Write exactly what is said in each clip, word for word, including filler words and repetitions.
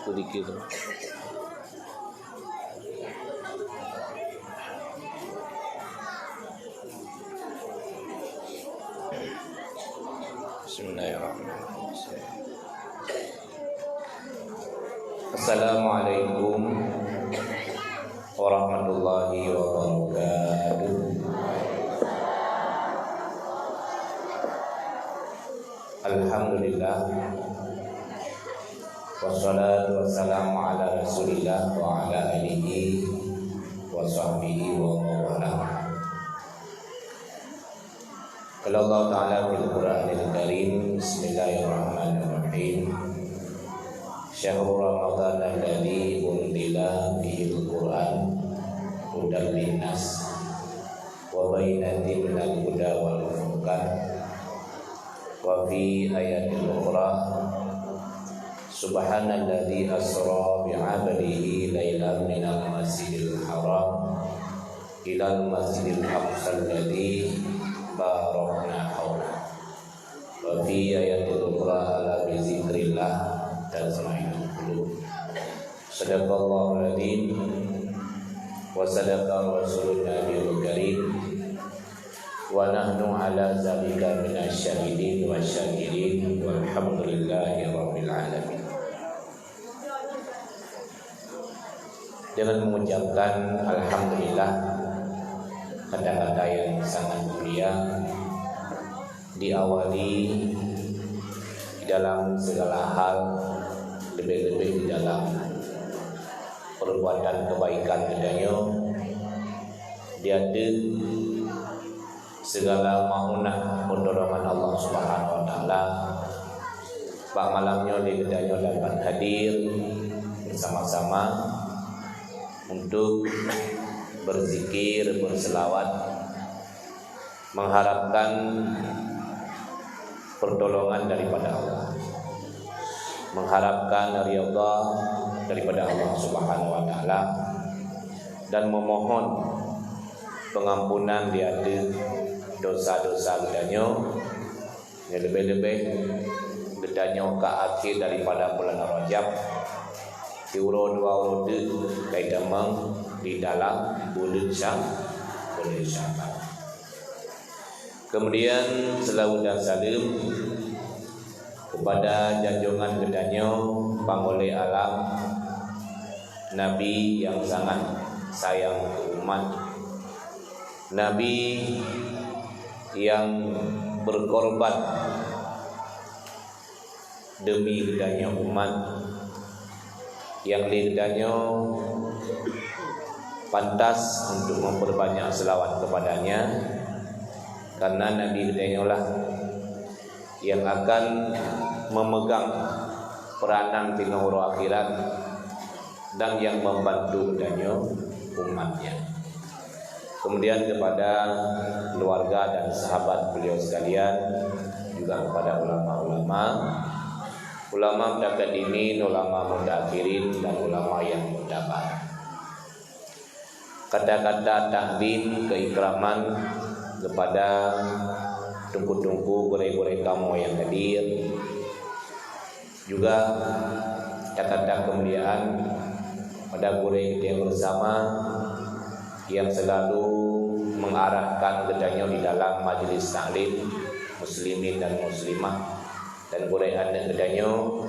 Sedikit. Bismillahirrahmanirrahim. Assalamualaikum warahmatullahi wabarakatuh. Alhamdulillah. Wassalatu wassalamu ala Rasulillah wa ala alihi wa sahbihi wa mawalah. Qala Allah Ta'ala fil Qur'anil Karim, bismillahirrahmanirrahim. Syahru Ramadan alladzi unzila fihil Qur'an hudan linnas wa bayyinatin minal huda wal furqan. Wa fi ayatil ukhra, subhanalladzi asra bi 'abdihi lailan minal masjidil haram ilal masjidil aqsal ladzi barakna haulah. Wa fi ayatil ukhra, ala bi zikrillah tatma'innul qulub. Sadaqallahul adzim wa sadaqa rasulun nabiyul karim. Wa nahnu ala zalika minasy syahidin wasyakirin, walhamdulillahi rabbil alamin. Dengan mengucapkan alhamdulillah, kata-kata yang sangat mulia, diawali di dalam segala hal, lebih-lebih di dalam perbuatan kebaikan geutanyoe, di ateueh segala maunah pertolongan Allah Subhanahu wa Taala. Bak malam nyoe lé geutanyoe dapat hadir bersama-sama untuk berzikir, berselawat, mengharapkan pertolongan daripada Allah, mengharapkan ridha daripada Allah Subhanahu wa Taala, dan memohon pengampunan di ateueh dosa-dosa geutanyoe, nyang leubeh-leubeh geutanyoe ka akhé daripada bulan Rajab, siuroe dua uroe teuk ka itamong di dalam buleuen Sya-, buleuen Syaban. Kemudian, selawat dan salam kepada junjungan geutanyoe, Pangulèe Alam, Nabi yang sangat sayang keu umat, Nabi yang berkorban demi geutanyoe umat, nyang lé geutanyoe pantas untuk memperbanyak selawat kepadanya, karena Nabi geutanyoe lah yang akan memegang peranan di uroe akhirat dan yang membantu geutanyoe umatnya. Kemudian kepada keluarga dan sahabat beliau sekalian, juga kepada ulama-ulama, ulama mutaqaddimin, ulama mutaakhirin, dan ulama yang mutabar. Kata-kata takzim keikraman kepada teungku-teungku, gurèe-gurèe kamoe nyang hadir, juga kata-kata kemuliaan pada gurèe kita yang bersama yang selalu mengarahkan geutanyoe di dalam majlis taklim muslimin dan muslimah dan gurèe aneuk geutanyoe.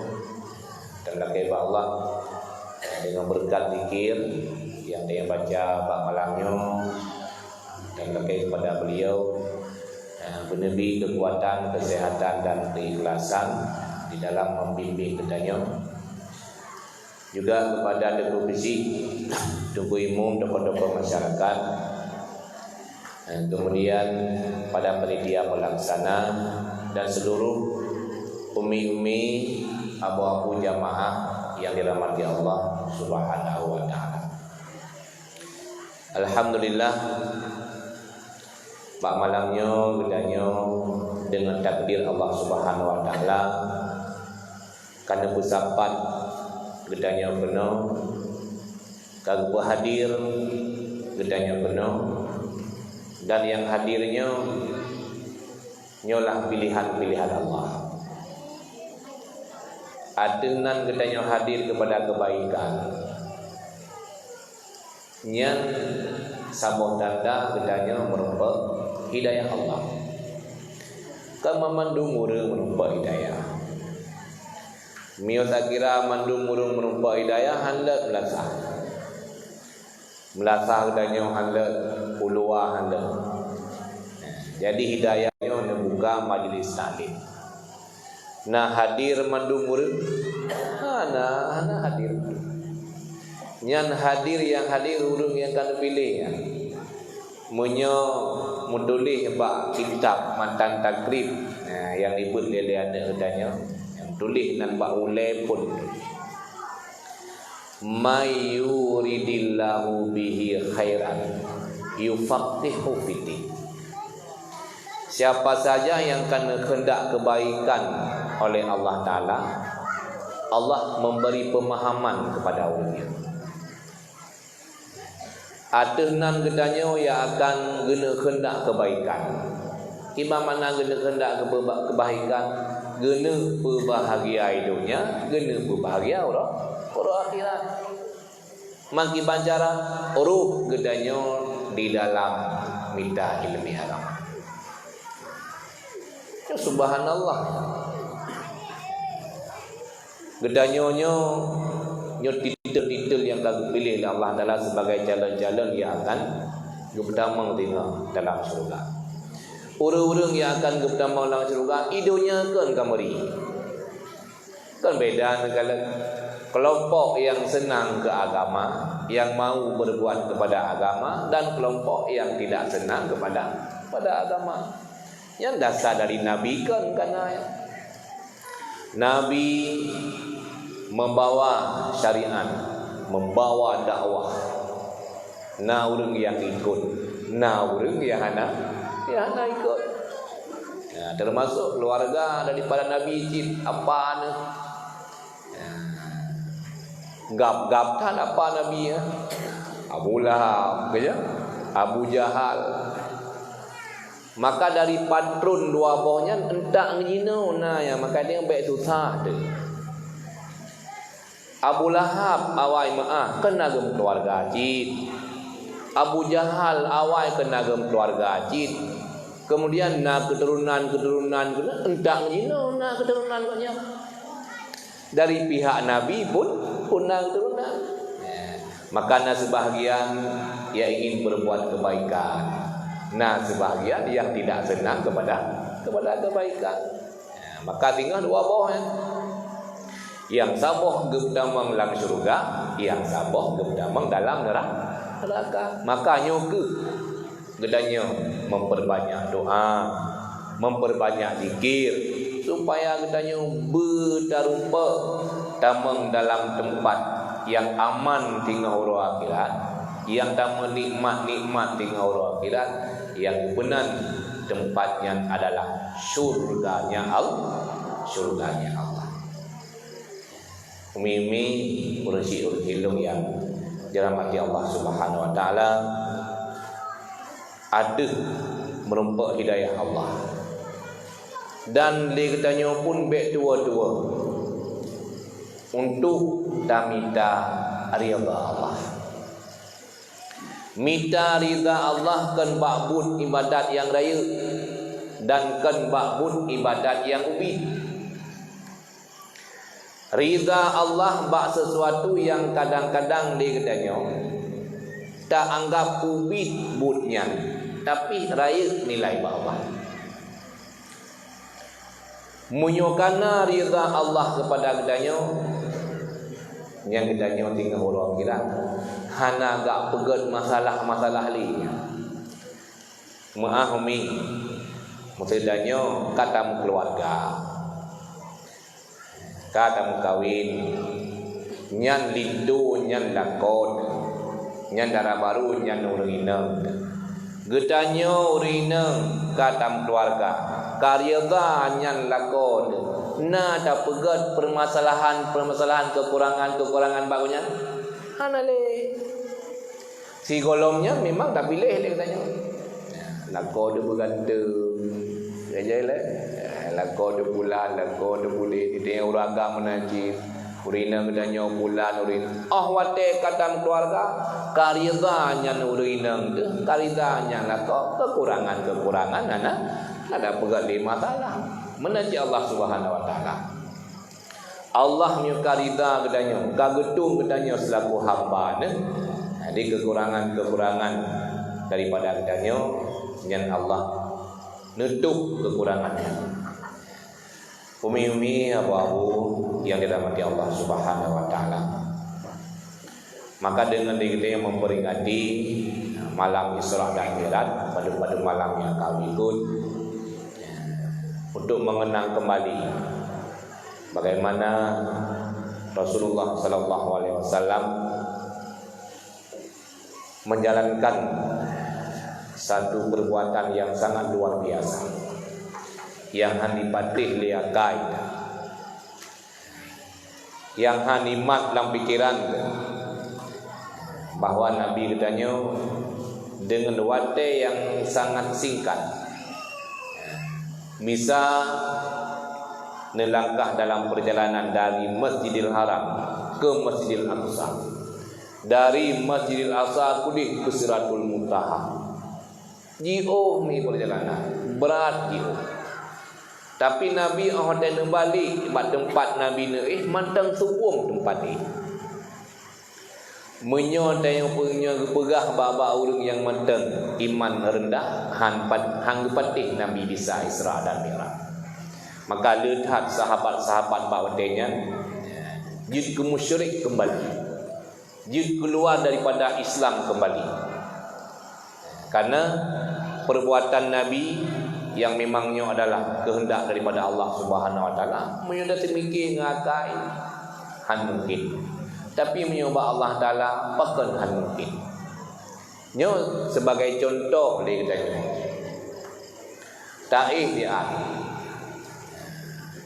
Dan lakèe bak Allah, eh, dengan berkat zikir yang dia baca bak malam nyoe, dan lakèe kepada beliau, eh, beuneubri kekuatan, kesehatan, dan keikhlasan di dalam membimbing geutanyoe. Juga kepada Teungku Keuchik, Teungku Imum, tokoh-tokoh masyarakat, dan kemudian pada panitia pelaksana dan seluruh umi-umi, abu-abu jamaah yang dirahmati Allah Subhanahu wa Taala. Alhamdulillah, bak malam nyoe geutanyoe deungon takdir Allah Subhanahu wa Taala ka neupeusapat geutanyoe keunoe, ka geupeuhadir geutanyoe keunoe, dan nyang hadir nyoe, nyoe lah pilihan-pilihan Allah. Ateueh nan geutanyoe hadir keupada keubaikan, nyan saboh tanda geutanyoe meurumpok hidayah Allah. Kan mandum ureuëng meurumpok hidayah. Meunyoe takira mandum ureuëng meurumpok hidayah, hán leuet meulasah. Meulasah geutanyoe hán leuet, u luwa hán leuet. Jadi hidayah nyoe neubuka majlis taklim. Na hadir mandum ureuëng? Hana, hana hadir. Nyan hadir nyang hadir ureuëng nyang ka neupiléh nyan. Meunyoe meutuléh bak kitab Matan Takrib, nah, nyang ribet lé-lé aneuëk geutanyoe, nyang tuléh nan bak ulée phon. "May yuridillahu bihi khairan yufaqqihhu fiddin." Siapa saja yang ka neukeundak keubaikan oleh Allah Taala, Allah memberi pemahaman kepada ureuëng nyan. Ateueh nan geutanyoe nyang akan geuneuk keundak keubaikan. Kiban makna geuneuk keundak keubaikan? Geuneuk peubahgia i donya, geuneuk peubahgia uroe, uroe akhirat. Meukiban cara? Roh geutanyoe di dalam mita iéleumé agama. Ya, subhanallah. Geutanyoe nyoe, nyoe titel-titel nyang ka geupiléh lé Allah Taala sibagai calon-calon nyang akan geupeutamong singoh dalam syeuruga. Ureuëng-ureuëng nyang akan geupeutamong lam syeuruga, i donya kon ka meuri. Kan beda neukalon. Kelompok nyang seunang keu agama, nyang mau berbuat kepada agama, dan kelompok nyang tidak seunang kepada, kepada agama. Nyan dasar dari Nabi kon kana nyan. Nabi membawa syariat, membawa dakwah. Na ureuëng nyang ikot, na ureuëng nyang hana, nyang hana ikot. Nah, termasuk keluarga daripada Nabi cit, apa neuh. Nah, gab-gab that apa Nabi, ya. Abu Lahab, ya. Abu Jahal. Maka dari patron dua boh nyan, entak ngeujinoe na nyang maka dia bék susah deh. Abu Lahab awai meuáh, kon na geumeukeuluwarga cit. Abu Jahal awai kon na geumeukeuluwarga cit. Keumudian na keuturonan-keuturonan geuh, entak jinoe na keuturonan geuh nyan. Dari pihak Nabi pun, pun na keuturonan. Ya. Maka na seubahgian yang ingin berbuat kebaikan. Na seubahgian yang tidak senang kepada, kepada kebaikan. Ya, maka tinggai dua boh, ya. Nyang saboh geupeutamong lam syeuruga, nyang saboh geupeutamong dalam neura-, neuraka. Maka nyoe kheueh geutanyoe memperbanyak doa, memperbanyak zikir, supaya geutanyoe beutarumpok tamong dalam teumpat nyang aman singoh uroe akhirat, nyang tameunikmat-nikmat singoh uroe akhirat, nyang geupeunan teumpat nyan adalah syurganya Allah, syurganya Allah. Umi-umi, ureueng syik ureueng keu lôn nyang dirahmati Allah Subhanahu wa Taala, ateueh meurumpok hidayah Allah. Dan lé geutanyoe pun bék tuwoe-tuwoe untuk tamita ridha Allah. Mita ridha Allah kon bak buet ibadat nyang rayeuk dan kon bak buet ibadat nyang ubit. Ridha Allah bak sesuatu nyang kadang-kadang lé geutanyoe taanggap ubit buet nyan, tapi rayeuk nilai bak Allah. Meunyoe kana ridha Allah keupada geutanyoe, nyan geutanyoe singoh uroe akhirat hana gak peugét masalah-masalah lé. Meuáh umi, maksud tanyoe ka tameukeuluwarga, ka tameukawen, nyan linto, nyan lakoe, nyan dara barô, nyan ureueng inong. Geutanyoe ureueng inong ka tameukeuluwarga, ka ridha nyan lakoe, na tapeugét peumasalahan-peumasalahan, keukurangan-keukurangan bak gobnyan? Hana lé. Sigohlom nyan memang tapiléh lé geutanyoe. Lakoe teuh beuganteng, jai-jai lé. Lakoe di bulan, lakoe di buleuen, di ureueng agam meunan cit. Ureueng inong geutanyoe bulan, ureueng inong. Oh, watèe ka tam keuluwarga, ka ridha nyan ureueng inong teuh, ka ridha nyan lakoe, keukurangan-keukurangan hana, hana peugah lé masalah. Meunan cit Allah Subhanahu wa Taala. Allah nyoe ka ridha geutanyoe, ka geutueng geutanyoe seulaku hamba Neuh. Jadi keukurangan-keukurangan daripada geutanyoe, nyan Allah neutôp keukurangan nyan. Umi-umi, abu-abu yang dirahmati Allah Subhanahu wa Taala. Maka deungon lé geutanyoe memperingati malam Isra dan Mi'raj, pada, pada malam yang akan ikut, untuk mengenang kembali bagaimana Rasulullah sallallahu alaihi wasallam menjalankan satu perbuatan yang sangat luar biasa, yang hana jipatéh lé akai, nyang hana jimat lam pikeran, bahwa Nabi geutanyoe deungon watèe nyang sangat singkat bisa neulangkah dalam perjalanan dari Masjidil Haram ke Masjidil Aqsa, dari Masjidil Aqsa keudéh ke Sidratul Muntaha. Jiôh mi perjalanan, brat jiôh. Tapi Nabi 'oh watèe neubalek bak teumpat Nabi neuéh, mantong seukueng teumpat éh. Meunyoe tanyoe peue nyoe geupeugah bak-bak ureueng nyang mantong iman reundah, han pat-, han geupatéh Nabi bisa Isra dan Mi'raj. Maka le that sahabat-sahabat bak watèe nyan jeuet keu musyrik keumbali, jeuet keuluwa daripada Islam keumbali. Karena perbuatan Nabi nyang memang nyoe adalah keuheundak daripada Allah Subhanahu wa Taala, meunyoe taseumiké ngon akai, han mungken. Tapi meunyoe bak Allah Taala, pakon han mungken. Nyoe sebagai contoh lé geutanyoe. Taéh di at.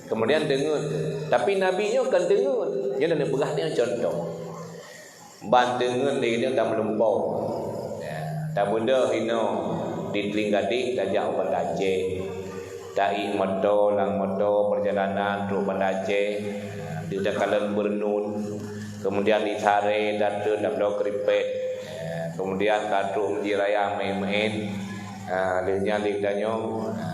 Kemudian deungon. Tapi Nabi nyoe kon deungon. Nyoe neupeugah nyoe contoh. Ban deungon lé geutanyoe tameulumpoe. Ya, tabeudôh inoe di Tring Gadeng tajak u Banda Aceh. Taéh moto, lam moto perjalanan trok Banda Aceh. Di takalon Beureunon. Kemudian di Saré, tateun lam Bloe Keuripek. Ya, kemudian ka trok Meuseujid Raya meu'én-meu'én. Ha, lheueh nyan lé geutanyoe, ha,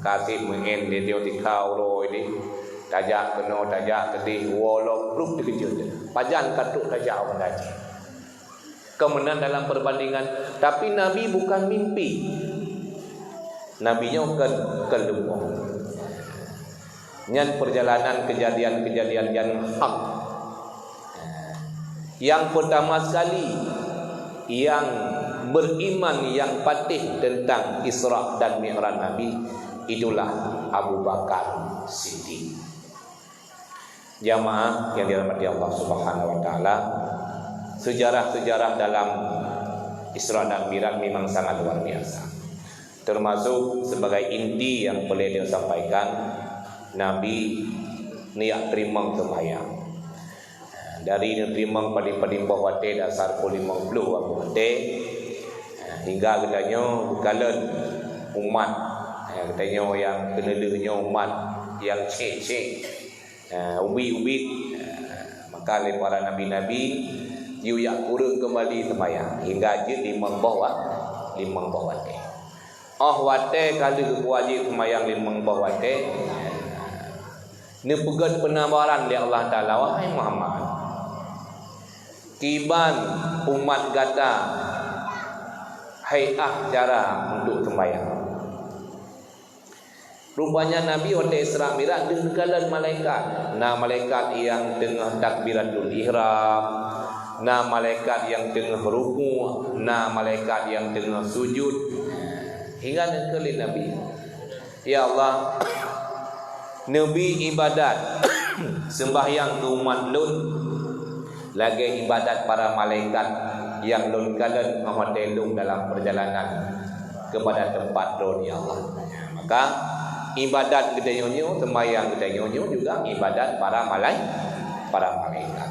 ka sép meu'én lé tanyoe tikha uroe nyoe. Tajak keunoe, tajak keudéh, woe lom pruet teukeujot. Pajan ka trok tajak u Banda Aceh. Keumeunan dalam perbandingan, tapi Nabi bukan mimpi. Nabi nyoe kon, kon lumpoe. Nyan perjalanan kejadian-kejadian nyang hak. Yang pertama sekali, yang beriman, yang patéh tentang Isra dan Mi'raj Nabi, itulah Abu Bakar Siddiq. Jamaah yang dirahmati Allah Subhanahu wa Taala, sejarah-sejarah dalam Isra dan Mi'raj memang sangat luar biasa. Termasuk sebagai inti yang boleh saya sampaikan, Nabi neujak teurimong seumayang. Dari neuteurimong padum-padum boh watèe, dasar pukul limong ploh watèe, hingga geutanyoe geukalon umat, geutanyoe nyang keuneulheueh nyoe umat nyang cék-cék, ubit-ubit. Maka lé para nabi-nabi, jijak kureueng keumbali seumayang hingga jeuet limong boh wa-, limong boh watèe. 'Oh watèe ka lheueh geupeujeuet seumayang limong boh watèe, neupeugèt peunabaran lé Allah Taala, "Wahai Muhammad, kiban umat gata hai'ah cara untuk seumayang." Rupanya Nabi watèe Isra Mi'raj deuh neukalon malaikat. Na malaikat nyang teungoh takbiratul ihram, na malaikat nyang teungoh ruku', na malaikat nyang teungoh sujud. Hingga neukheun lé Nabi, "Ya Allah, neubi ibadat seumbahyang keu umat lôn lagèe ibadat para malaikat nyang lôn kalon 'oh watèe lôn dalam peurjalanan keupada teumpat lôn, ya Allah." Maka ibadat geutanyoe nyoe, seumayang geutanyoe nyoe juga ibadat para malai-, para malaikat.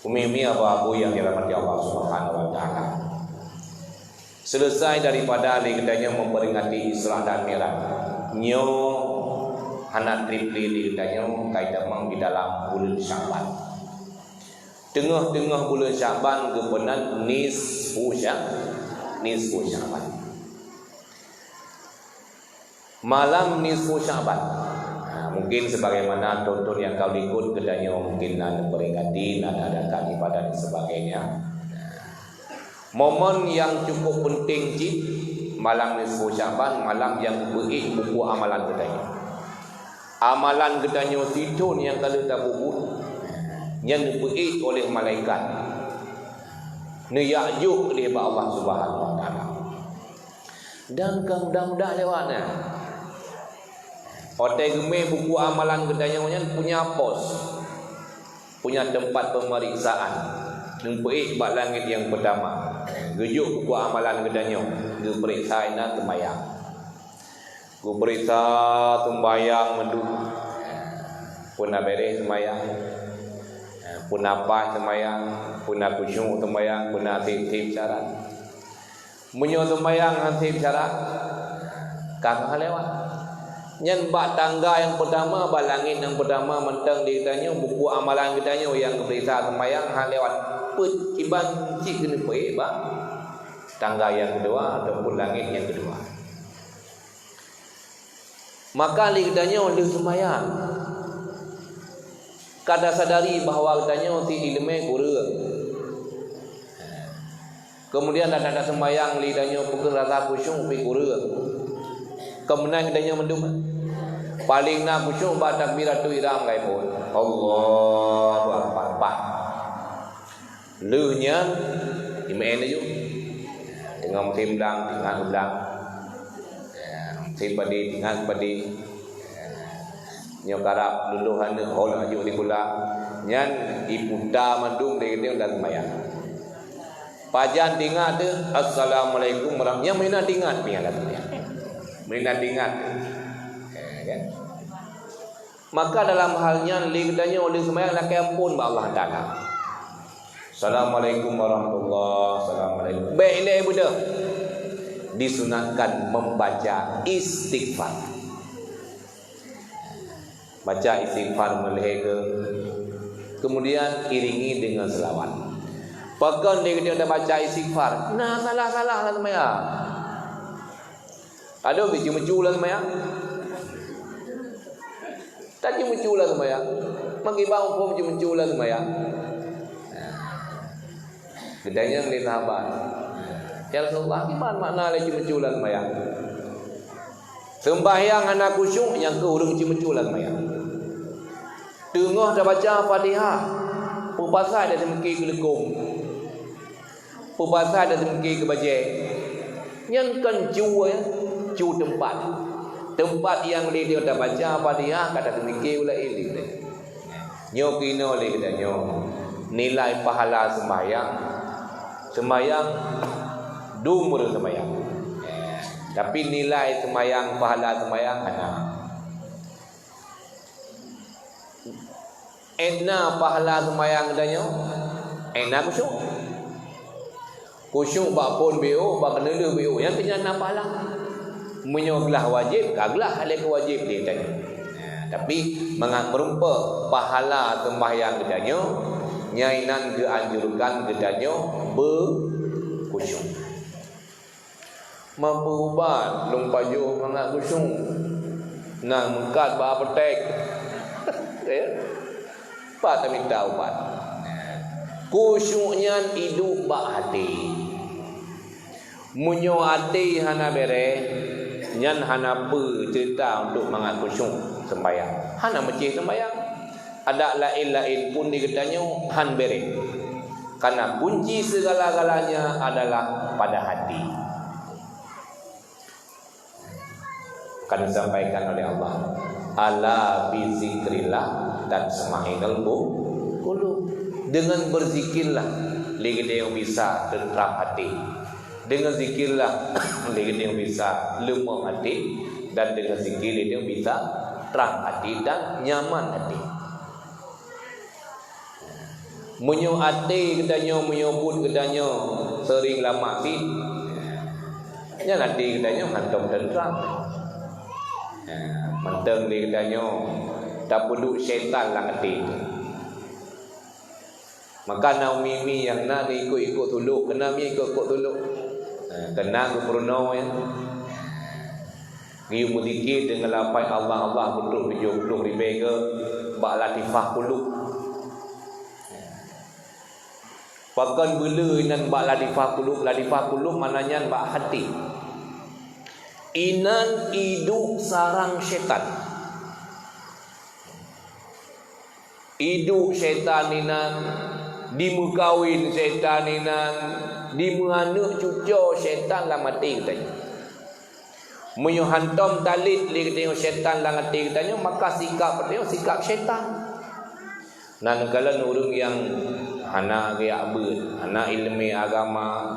Umi-umi, abu-abu nyang dirahmati Allah Subhanahu wa Taala. Selesai daripada lé geutanyoe memperingati Isra dan Mi'raj, Nyoe hana treb lé geutanyoe ka itamong di dalam buleuen Syakban. Teungoh-teungoh buleuen Syakban geupeunan nisfu Sya-, nisfu Syakban. Malam nisfu Syakban. Ha, mungkin sebagaimana thon-thon nyang ka likot geutanyoe mungkin na neuperingati, na neuadakan ibadat dan sebagainya. Momen nyang cukup penting cit malam nisfu Syakban, malam nyang geupeuék buku amalan geutanyoe. Amalan geutanyoe sithon nyang ka lheueh tapubuet, nyan geupeuék oleh malaikat, neujak jok lé bak Allah Subhanahu Wa Taala. Dan ka mudah-mudah lewat nyan. Watée geumé buku amalan geutanyoe nyan punya pos, punya teumpat peumeriksaan. Geupeuék bak langét nyang peutama. Geujok buku amalan geutanyoe, geupeuriksa inan seumayang. Geupeuriksa seumayang mandum. Peue na béréh seumayang, peue na paih seumayang, peue na khusyuk seumayang, peue na tieb-tieb syarat. Meunyoe seumayang hana tieb syarat, ka lewat. Nyan bak tangga nyang peutama, bak langét nyang peutama mantong di geutanyoe buku amalan geutanyoe nyang geupeuriksa seumayang hana lewat. Peuet kiban cit keuneuk peuék bak tangga nyang keudua ataupun langét nyang keudua. Maka lé geutanyoe lheueh seumayang, ka tasadari bahwa geutanyoe si iéleumé kureueng. Keumudian dak-dak seumayang lé geutanyoe peukeuh rasa khusyuk pih kureueng. Keumeunang geutanyoe mandum, paléng na khusyuk bak takbiratul ihram ka iphon. Allahu Akbar. Bah. Lheueh nyan, imeu'en laju. Teungoh musém blang, teuingat blang. Musém padé, teuingat padé. Nyoe karab lulôh aneuk hol aju sikula. Nyan iputa mandum lé geutanyoe lam seumayang. Pajan teuingat teuh, "Assalamualaikum warahmatullahi." Nyan meunan teuingat pih lam seumayang. Meunan teuingat. Ya, kan? Maka dalam hal nyan lé geutanyoe lheueh seumayang lakée amphon bak Allah Taala. Assalamualaikum warahmatullah. Assalamualaikum. Bék ilée beudôh. Disunatkan membaca istighfar. Baca istighfar meulhée keu, kemudian iringi dengan selawat. Pakon lé geutanyoe tabaca istighfar? Na salah-salah lam seumayang. Adoh, meucue-meucue lam seumayang. Tacue-meucue lam seumayang. Meukiban huköm cue-meucue lam seumayang. Geutanyong lé sahabat, "Ya Rasulullah, kiban makna lé cue-meucue lam seumayang?" Seumbahyang hana khusyuk, nyang keuh ureuëng cue-meucue lam seumayang. Teungoh tabaca Fatihah, peue pasai tateumeuke keu leukôm? Peue pasai tateumeuke keu bajée? Nyan kon cue, ya, cue teumpat. Teumpat nyang lé geutanyoe tabaca Fatihah ka tateumeuke ulée ilée. Nyoe keunoe lé geutanyoe nilai pahala seumbahyang. Seumbahyang dum ureuëng seumbahyang. Tapi nilai seumbahyang, pahala seumbahyang hana. Ena pahala seumayang geutanyoe, ena khusyuk. Khusyuk bak phon B O, bak keuneulheueh B O, nyan keuh nyan na pahala. Meunyoe glah wajéb, ka glah lé keu wajéb lé geutanyoe. Nah, tapi mangat meurumpok pahala seumayang geutanyoe, nyan inan geuanjurkan geutanyoe beukhusyuk. Mampu ubat lôn pajoh mangat khusyuk. Nang meukat bak apotek. Ya. Pat tamita ubat. Khusyuk nyan iduek bak até. Meunyoe até hana béreh, nyan hana peue ceurita untuk mangat khusyuk seumbahyang. Hana meucéh seumbahyang. Adak laén-laén pun di geutanyoe han béreh. Karena kunci segala-galanya adalah pada hati. Akan disampaikan oleh Allah, "Ala bizikrillah tatmainnul qu-, qulub." Dengan berzikirlah, lé geutanyoe bisa teuntram até. Dengan zikirlah, lé geutanyoe bisa leumoh até, dan dengan zikir lé geutanyoe bisa trang até dan nyaman até. Meunyoe até geutanyoe, meunyoe buet geutanyoe seuring lam maksiet, nyan até geutanyoe hántom teuntram. Mantong lé geutanyoe tapeuduek syaitan lam até. Maka na umi-umi nyang na ikut-ikut tulok, keunan mi ikut-ikut tulok. Ha, keunan geupeurunoe nyan. Geuyue meuzikir deungon lafai Allah, Allah beutôi tujoh ploh ribèe geu bak latifah kulub. Pakon beuleu inan bak latifah kulub, latifah kulub makna nyan bak até. Inan iduek sarang syaitan. Iduek syaitan inan, dimeukawen syaitan inan, dimeuaneuk cuco syaitan lam até geutanyoe. Meunyoe hantom talét lé geutanyoe syaitan lam até geutanyoe, maka sikap geutanyoe sikap syaitan. Na neukalon ureuëng nyang hana geujak beuet, hana iéleumé agama,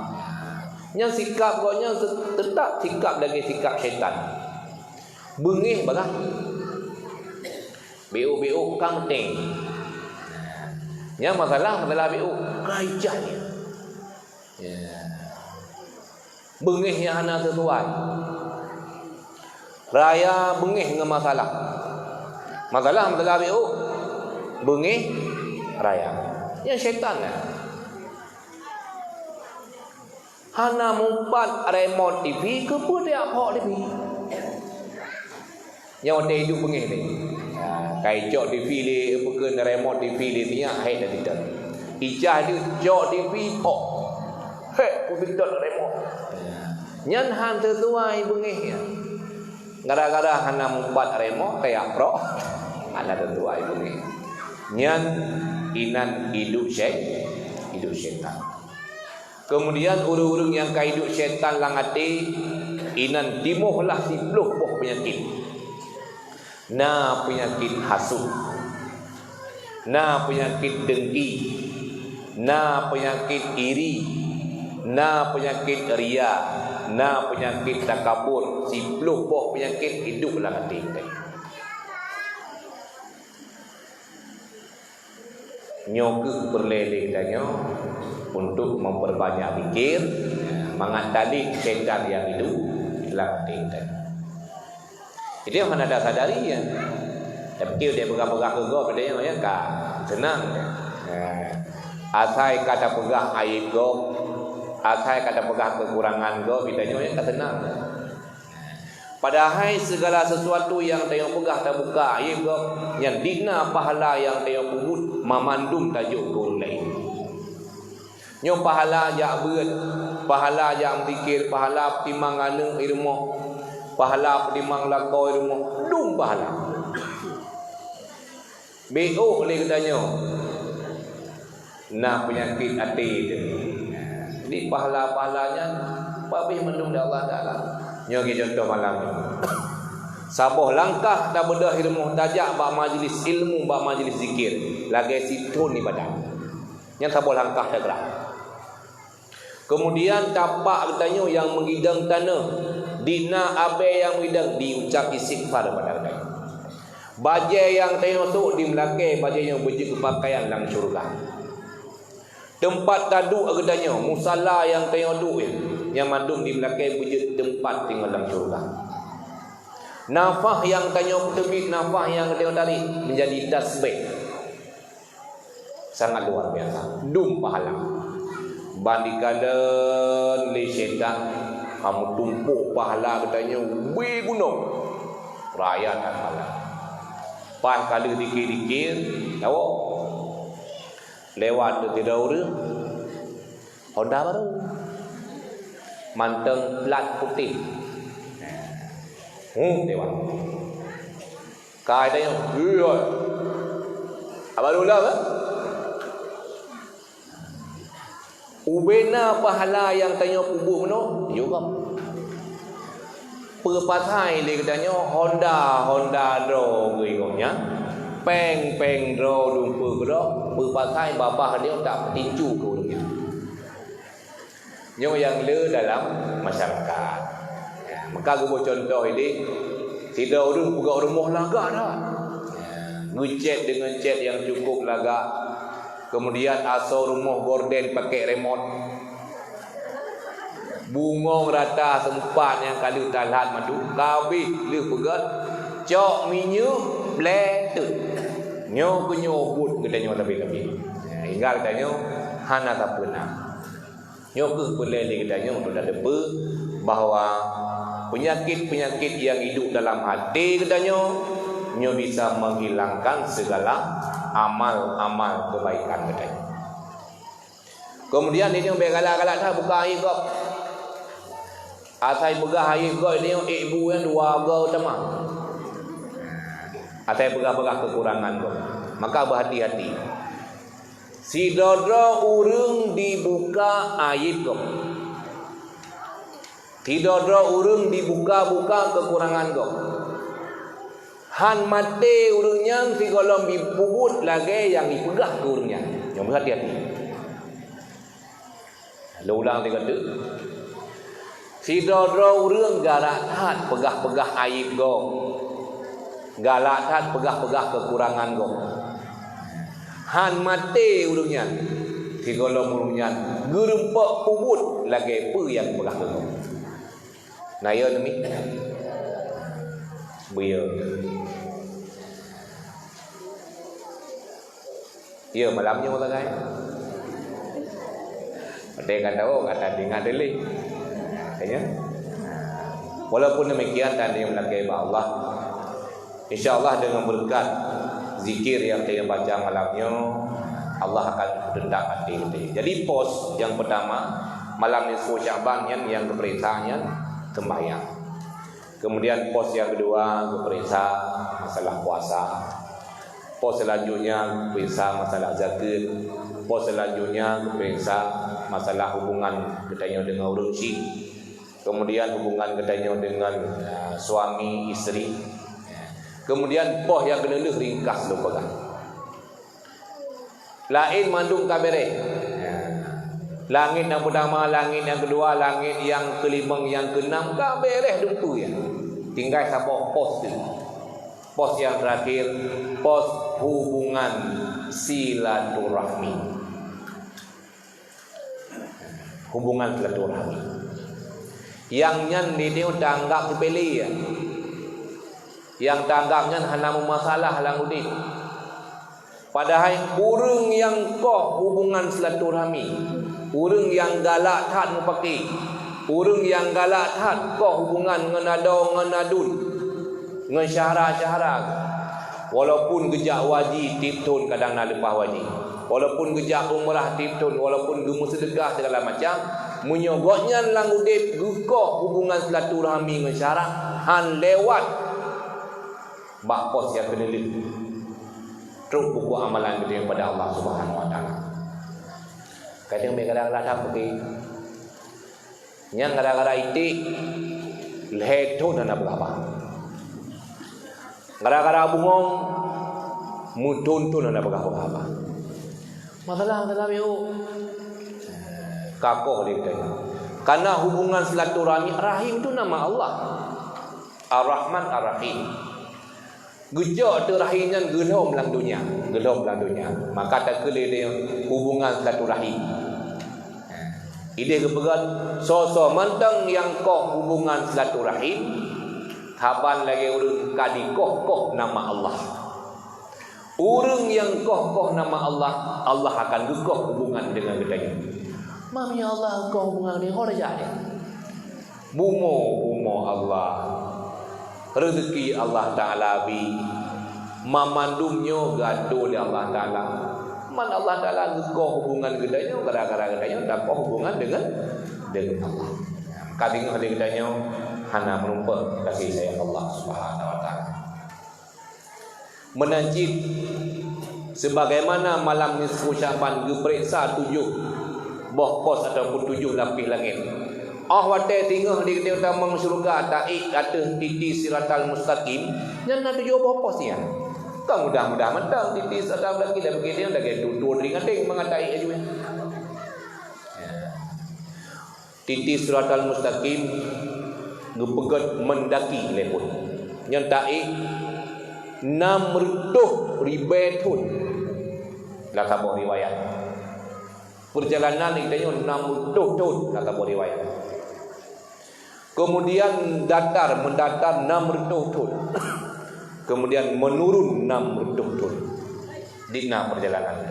nyan sikap gobnyan se-, teutap sikap lagée sikap syaitan. Beungéh bagah. Biôk-biôk ka meuténg. Nyan masalah, masalah biôk. Ka ijak nyan. Ya. Beungéh nyang hana sisuai. Raya beungéh ngon masalah. Masalah, masalah biôk. Beungéh raya. Nyan syaitan nyan. Hana meupat remote T V, keupeue tajak phok T V? Nyang watée iduek beungéh lé. Ha, ka icok T V lé, peue kheun remote T V lé, minyak hék lam sitan. Icah jeuet cok T V phok. Hék, peue sitan remote. Nyan han sisuai beungéh nyan. Gara-gara hana meupat remote, tajak prok. Hana sisuai beungéh. Nyan inan iduek syai-, iduek syaitan. Keumudian, ureuëng-ureuëng nyang ka iduek syaitan lam até, inan timoh lah siploh boh peunyakét. Na peunyakét hasut, na peunyakét dengki, na peunyakét iri, na peunyakét ria, na peunyakét takabur, siploh boh peunyakét iduek lam até. Nyoe kheueh peureulée lé geutanyoe untuk memperbanyak zikir, mangat talét syaitan nyang iduek lam até geutanyoe. Jadi, hana tasadari nyan. Tapi, dia peugah-peugah keu gob, dia nyan ka seunang. Asai ka tapeugah aib gob, asai ka tapeugah kekurangan gob, geutanyoe nyan ka seunang. Padahai sigala sisuatu nyang tanyoe peugah tabuka aib gob, nyan dina pahala nyang tanyoe peubuet mamandum tajok keu ureuëng laén. Nyoe pahala jak beuet, pahala jak meuzikir, pahala peutimang aneuk i rumoh, pahala peutimang lakoe i rumoh, dum pahala. Biôk lé geutanyoe na peunyakét até teuh. Jadi, pahala-pahala nyan pabéh mandum lé Allah Taala. Nyoe lagée contoh malam nyoe. Saboh langkah tabeudôh i rumoh tajak bak majlis ilmu, bak majlis zikir, lagée sithon ibadat. Nyan saboh langkah tagrak. Keumudian, tapak geutanyoe nyang meugidong tanoh, dina abée nyang meugidong diucab istighfar bak geutanyoe. Bajée nyang tanyoe sôk di meulakée, bajée nyoe beujeuet keu pakaian lam syeuruga. Teumpat taduek geutanyoe, musala nyang tanyoe duek, nyan mandum di meulakée beujeuet teumpat teungoh lam syeuruga. Nafah nyang tanyoe peuteubiet, nafah nyang tanyoe tarek, meujadi tasbeh. Sangat luar biasa. Dum pahala. Ban dikalon lé syaitan, ka meutumpôk pahala geutanyoe ubé gunong. Raya that pahala. Paih ka lheueh dikir-dikir, tawök. Lewat sidroe ureuëng, Honda baru. Mantong plat putéh. Huh, lewat. Ka tanyoe, "Iya. Abang Lula, bah?" Ubena pahala nyang tanyoe peubuet meunoe, yue gob. Peue pasai lé geutanyoe Honda, Honda droe geuh gobnyan, péng, péng droe, lumpur droe, peue pasai babah nyoe tak peutincu keu ureuëng nyan. Nyoe nyang le dalam masyarakat. Ya, maka geuboh contoh idéh, sidroe ureuëng peugah rumoh lagak that. Ya, geucet deungon cet nyang cukup lagak. Keumudian asoe rumoh gorden pakai remot. Bungong rata seumpat nyang ka lheueh that mandum, ka habéh lheueh peugöt. Cok minyeuk bleuteuet. Nyoe keuh nyoe buet geutanyoe tapi-tapi. Ya, hingga geutanyoe hana tapeuna. Nyoe keuh peureulée lé geutanyoe untuk tateupeue bahwa peunyakét-peunyakét nyang hidup dalam até geutanyoe nyoe bisa menghilangkan segala amal-amal kebaikan geutanyoe. Keumudian, di nyoe bék galak-galak that buka aib gob. Asai peugah aib gob di nyoe, ék bu nyan dua goe teuma. Asai peugah-peugah kekurangan gob. Maka, beuhati-hati. Sidroe-droe ureuëng dibuka aib gob. Sidroe-droe ureuëng dibuka-buka kekurangan gob. Han maté ureuëng nyan sigohlom jipeubuet lagée nyang jipeugah keu ureuëng nyan. Nyoe beuhati-hati. Lôn ulang sigoe teuk. Sidroe-droe ureuëng galak that peugah-peugah aib gob. Galak that peugah-peugah kekurangan gob. Han maté ureuëng nyan, sigohlom ureuëng nyan geurumpok peubuet lagée peue nyang peugah keu gob. Na yo neumi? Beu yo. Yo, malam nyoe sagai. Ada kata, oh, kata dengar dulu. Katanya. Walaupun demikian, tadi meulakée bak Allah. Insya Allah, dengan berkat zikir yang kita baca malam nyoe, Allah akan tetap hati kita. Jadi, pos yang pertama, malam nisfu Sya'ban nyan, yang geupeuriksa nyan sembahyang. Kemudian, pos yang kedua, geupeuriksa masalah puasa. Pos selanjutnya, geupeuriksa masalah zakat. Pos selanjutnya, geupeuriksa masalah hubungan geutanyoe dengan ureuëng syik. Kemudian hubungan geutanyoe dengan, eh, suami, isteri. Kemudian poh nyang keuneulheueh ringkas lôn peugah. Laén mandum ka beres. Langét nyang peutama, langét nyang keudua, langét nyang keulimong, nyang keunam ka beres dumpeue nyan. Tinggai saboh pos teuk. Pos nyang terakhir, pos hubungan silaturahmi. Hubungan silaturahmi. Nyang nyan di tanggap seupele, ya. Nyang tanggap nyan hana meumasalah lam udép. Padahai ureuëng nyang koh hubungan silaturahmi, ureuëng nyang galak that mupaki, ureuëng nyang galak that koh hubungan ngon adoe ngon aduen, ngon syedara-syedara. Walaupun geujak haji tiep thon kadang na leupah haji. Walaupun geujak umrah tiep thon, walaupun geumeuseudeukah segala macam, meunyoe gobnyan lam udép geukoh hubungan silaturahmi ngon syedara, han lewat bak pos nyang keuneulheueh. Trok buku amalan geutanyoe pada Allah Subhanahu Wa Taala. Kadang meugadang ladang pergi. Nyang gara-gara iték, lhée thon hana peugah haba. Gara-gara bungong, meuthon-thon hana peugah haba. Masalah-masalah miyueb. Ka koh lé geutanyoe. Karena hubungan silaturahmi, rahim tu nama Allah. Ar-Rahman Ar-Rahim. Geucok teu rahim nyan geulhom lam donya, geulhom lam donya. Maka takheun lé hubungan silaturahim. Idéh geupeugah, soe-soe mantong nyang koh hubungan silaturahim, saban lagée ureuëng ka dikoh-koh nama Allah. Ureuëng nyang koh-koh nama Allah, Allah akan geukoh hubungan deungon geutanyoe. Mami Allah koh hubungan ni, ho raja dia. Bumoe-bumoe Allah, reuzeuki Allah Taala bi, mamandum nyoe geuatur lé Allah Taala. Man Allah Taala geukoh hubungan geutanyoe gara-gara geutanyoe takoh hubungan deungon, deungon Allah. Ka singoh lé geutanyoe hana meurumpok kasih sayang Allah Subhanahu Wa Taala. Meunan cit, sebagaimana malam nisfu Sya'ban geupeuriksa tujoh boh pos ataupun tujoh lapéh langét. Óh watée singoh di geutanyoe tamong syeuruga taék ateueh titi Siratal Mustaqim, nyan na tujoh boh pos nyan. Ka mudah-mudah mantong titi Siratal Mustaqim, lagée tu-tu ringateng mangat taék laju nyan. Titi Siratal Mustaqim geupeugét meundaki lé phon. Nyan taék nam reutôh ribée thon. Lam saboh riwayat. Peurjalanan geutanyoe nam reutôh thon lam saboh riwayat. Keumudian datar, meundatar nam reutôh thon. Kemudian menurun enam reutôh thon. Di na perjalanan.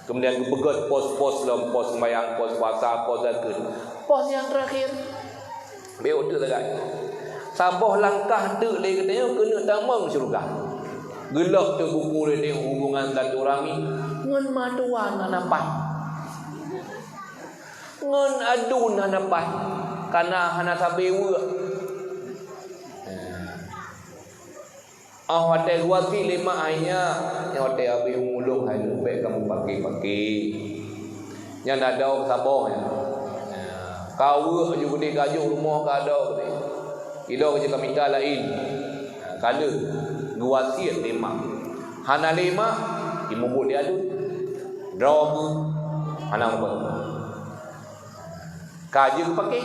Kemudian geupeugét pos-pos lom, pos sembahyang, pos puasa, pos zakeuet. Pos nyang terakhir. Beu teuk lagak. Saboh langkah teuk lé geutanyoe keuneuk tamong syeuruga. Geulok teuk buku reudeng hubungan silaturahmi ngon mandua hana paih. Ngon adu hana paih. Kana hana sabe weuek. Ah, watée geuwasiet lé mak hai nyak, nyan watée habéh ulôn hai nyak bèk kamoe paké-paké. Nyan adoe saboh nyan. Ka weuek ju geudeh ka jok rumoh ka adoe geudeh. Ilôn jeuet ka mita laén. Ka lheueh geuwasiet lé mak. Hana lé mak, imubuet di adu. Droe geuh hana meukeue. Ka jeuet geupaké.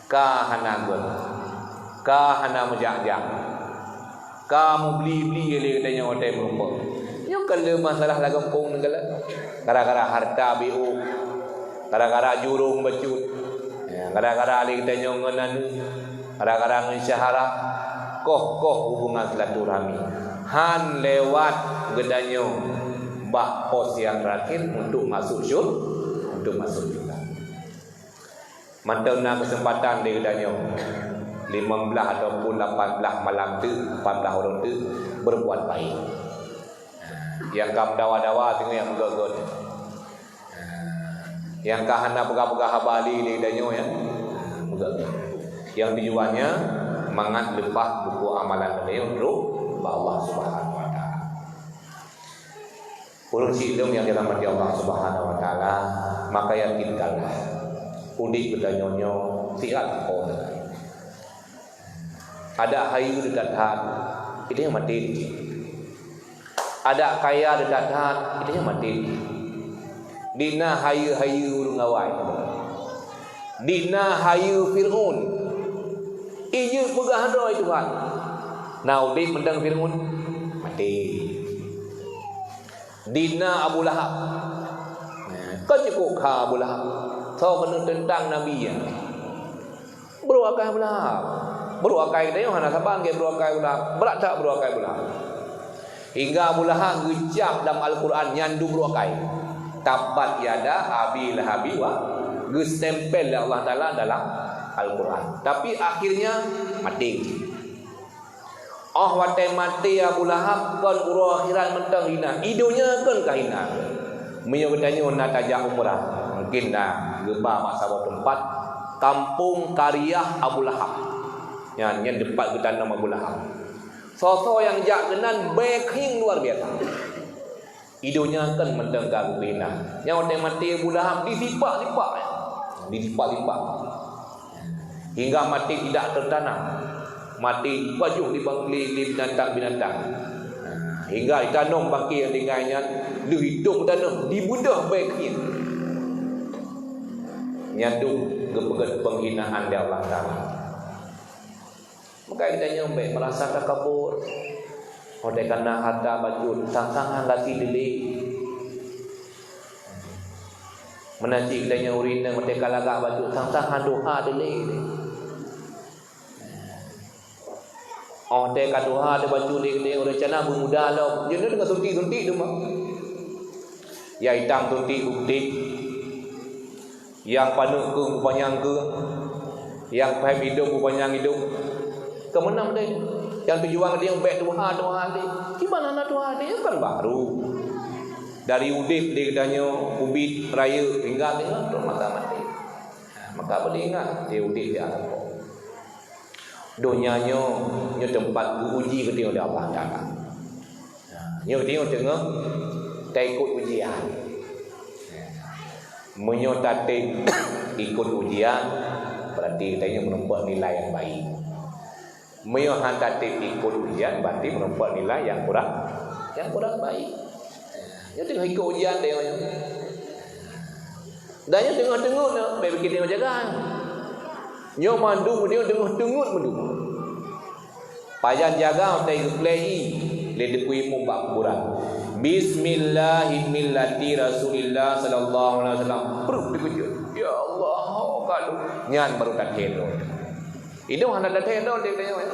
Ka hana gét, ka hana meujak-jak, ka meubli-bli lé geutanyoe watée meurumpok. Nyoe ka le masalah lam gampông neugalak. Gara-gara hareuta B O, gara-gara jurông bacut, ya, gara-gara lé geutanyoe ngon aneuk, gara-gara ngon syedara, koh-koh hubungan silaturahmi. Han lewat geutanyoe bak pos nyang terakhir untuk masuk syur-, untuk masuk syurga. Mantong na keuseumpatan di geutanyoe, limong blaih ataupun lapan blaih malam teuk, lapan blaih uroe teuk, berbuat baik. Nyang ka meudawa-dawa teungoh nyang meugét-gét. Nyang ka hana peugah-peugah haba lé di geutanyoe nyang meugét-gét. Nyang tujuannya mangat leupah buku amalan geutanyoe trok bak Allah Subhanahu Wa Taala. Ureuëng syedara nyang dirahmati Allah Subhanahu Wa Taala, maka yakinkanlah, udeb geutanyoe nyoe siat po teuka. Adak hayeue teuka that, geutanyoe maté. Adak kaya teuka that, geutanyoe maté. Di na hayeue-hayeue ureuëng awai. Di na hayeue Fir'aun. Ijeuet peugah droe Tuhan. Na udeb mantong Fir'aun? Maté. Di na Abu Lahab. Nah, kan cukôp kha Abu Lahab. Soe keuneuk teuntang Nabi nyan. Brôk akai Abu Lahab. Brôk akai geutanyoe hana saban lagée brôk akai Abu Lahab. Brat that brôk akai Abu Lahab. Hingga Abu Lahab geucab lam Al-Quran nyan duek brôk akai. Tabbat yada Abi Lahabi wa, geustempel lé Allah Taala dalam Al-Quran. Tapi akhirnya maté. Óh watée maté Abu Lahab kon uroe akhirat mantong hina, i donya kon ka hina. Meunyoe geutanyoe na tajak umrah, mungkin na geuba bak saboh teumpat, Kampung Kariah Abu Lahab. Nyan, nyan teumpat geutanam Abu Lahab. Soe-soe nyang jak keunan bèe keuieng luar biasa. I donya kan mantong ka geupinak. Nyang watée maté Abu Lahab disipak-sipak. Disipak-sipak. Hingga maté tidak tertanam. Maté dipajoh di bangkli lé binatang-binatang. Hingga itanong bangké nyang tinggai nyan lheueh itôp tanoh dibeudôh bèe keuieng. Nyan dum geupeugét penghinaan lé Allah Taala. Maka geutanyoe bèk meurasa takabur. Watée ka na hareuta bacut, sang-sang han gaki dilé. Meunan cit geutanyoe ureuëng inong watée ka lagak bacut, sang-sang han tuha dilé. Óh watée ka tuha teubacut lé geutanyoe, rencana beumuda lom. Jeuet deungon suntik-suntik teuma. Ya itam suntik bukti. Nyang paneuk keueng beupanyang keueng, nyang phem idong beupanyang idong. Keumeunang deh, nyang tujuan geutanyoe bèk tuha-tuha deh. Kiban hana tuha deh, kan baru. Dari udeb di geutanyoe, ubit, rayeuk, hingga teungoh trok masa maté. Maka beuingat, di udeb di alam. Donya nyoe, nyoe teumpat geuuji geutanyoe lé Allah Taala. Nyoe geutanyoe teungoh taikot ujian. Meunyoe tatem ikot ujian, berarti geutanyoe meurumpok nilai nyang baik. Meunyoe han tatem ikot ujian, berarti meurumpok nilai nyang kurang, nyang kurang baik. Nyoe teungoh ikot ujian tanyoe nyoe. Dan nyoe teungoh teungeut nyoe, bèk pike teungoh jaga. Nyoe mandum nyoe teungoh teungeut mandum. Pajan jaga watée geuplei lé teungku imum bak kuburan. Bismillahirrahmanirrahim, Rasulillah sallallahu alaihi wasallam. Breuh dikeujot. Ya Allah, oh, kalu. Nyan baru tathèe droe. Idong hana tathèe droe, dia tanya.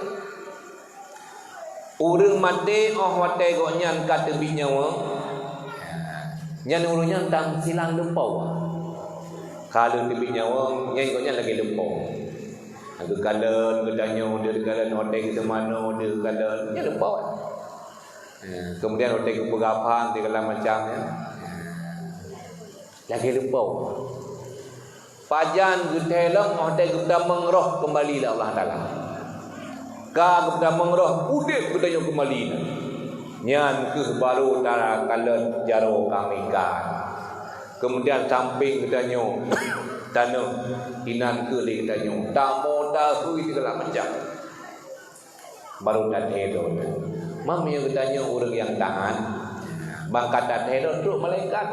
Ureuëng maté óh watée gobnyan ka teubiet nyawa, nyan ureuëng nyan tam silang lumpoe. Ka lheueh teubiet nyawa, nyan gobnyan lagée lumpoe. Geukalon, geutanyoe, geukalon, watée geuseumanoe, geukalon, nyan lumpoe. Ya, kemudian watée geupeugah aphan, segala macam, ya. Lagée lumpoe. Pajan geuthée lom óh watée geutamong roh keumbali lé Allah Taala. Ka geutamong roh, udeb geutanyoe keumbali. Nyan kheueh barô takalon jaroe kami kan. Kemudian sampéng geutanyoe tanoh, inan kheueh lé geutanyoe. Tamoe tahui segala macam. Barô tathée droe. Meunyoe geutanyoe ureuëng nyang taat, ban ka tathée droe trok malaikat.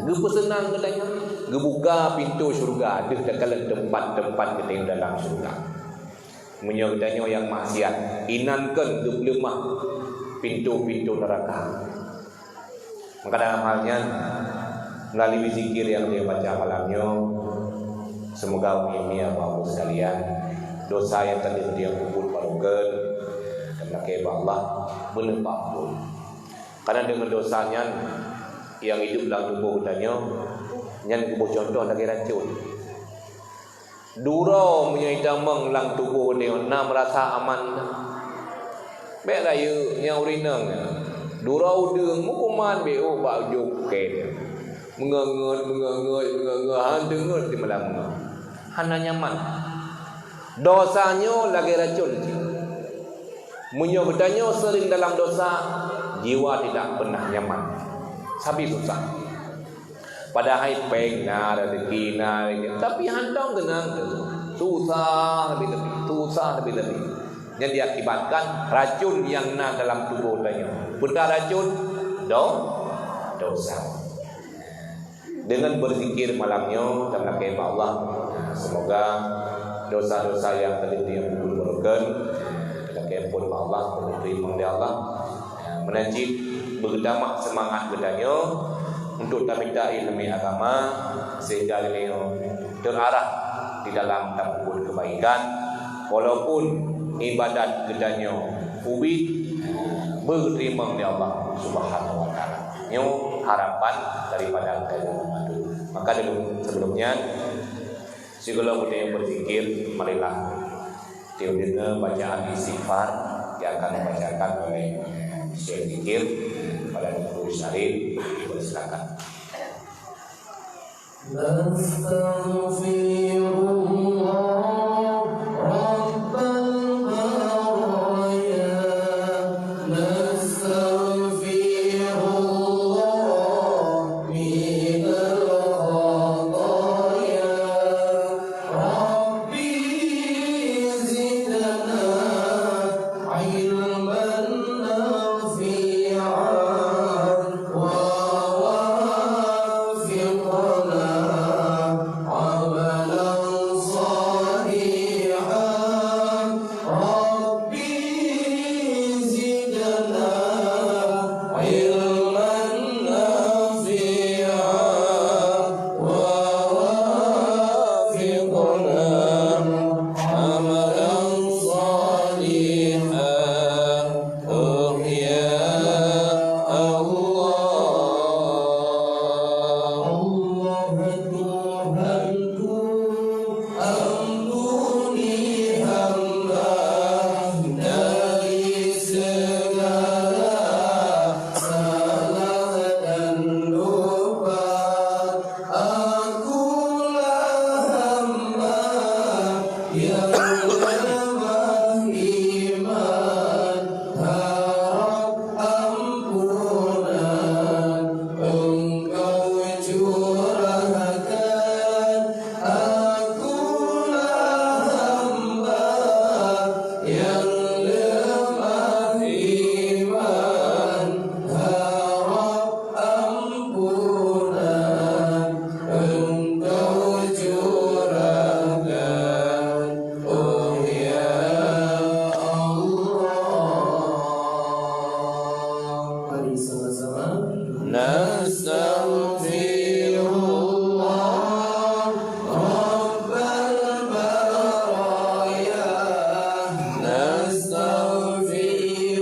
Geupeuseunang geutanyoe, geubuka pintoe syeuruga deuh takalon teumpat-teumpat geutanyoe dalam syeuruga. Meunyoe geutanyoe nyang maksiat, inan kon geupeuleumah pintoe-pintoe neuraka. Maka dalam hal nyan, melalui zikir nyang lheueh baca malam nyoe, semoga umi-umi, abah-abah sekalian, dosa nyang ka lheueh geutanyoe peubuet baroe kön, dan lakée bak Allah, beuneuh peuampon. Karena deungon dosa nyan, nyang idup lam tuboh geutanyoe, nyan geuboh cuntoh lagée racon. Duroe meunyoe itamong lam tuboh geutanyoe na meurasa aman, bék rayeuk nyang ureuëng inong nyan. Duroe udeueng meukuman bék, oh, bak ujoe pukée nyan. Meungeut-ngeut, meungeut-ngeut, meungeut-ngeut, han teungeut di malam nyoe. Hana nyaman. Dosa nyoe lagée racon cit. Meunyoe geutanyoe seuring dalam dosa, jiwa tidak pernah nyaman. Sabe susah. Padahai péng na, rezeki na, tapi hantom keunong tu. Susah leubeh-leubeh, susah leubeh-leubeh. Nyan diakibatkan racon nyang na dalam tuboh tanyoe. Peue racon? Do-, dosa. Dengan berzikir malam nyoe, dan lakée bak Allah, semoga dosa-dosa nyang tadi nyang peubuet baroe kön, lakée ampon bak Allah, teurimong lé Allah. Meunan cit beutamah seumangat geutanyoe untuk tamita ileumé agama, sehingga geutanyoe terarah di dalam tapeubuet keubaikan, walaupun ibadat geutanyoe ubit, beuteurimong lé Allah Subhanahu wa Taala. Nyoe harapan daripada geutanyoe. Maka dulu, sebelum nyan, sigohlom geutanyoe berzikir, marilah tiup deungoe bacaan istighfar yang akan dibacakan oleh Syekh Zikir pada Teungku Syaril. Silakan. نستغفر الله رب البرايا، نستغفر الله من الخطايا. ربي زدنا علما نافعا ووفقنا عملا صالحا. ربي زدنا علما نافعا ووفقنا عملا صالحا. أوه يا الله. الله أكبر. Ampuni hamba dari segala salah dan lupa. Akulah hamba yang lemah iman, harap ampunan Engkau curahkan. Akulah hamba yang lemah iman, harap ampunan Engkau curahkan, oh ya Allah. Mari sama-sama. Nastaghfirullah Rabbal baraya. Nastaghfir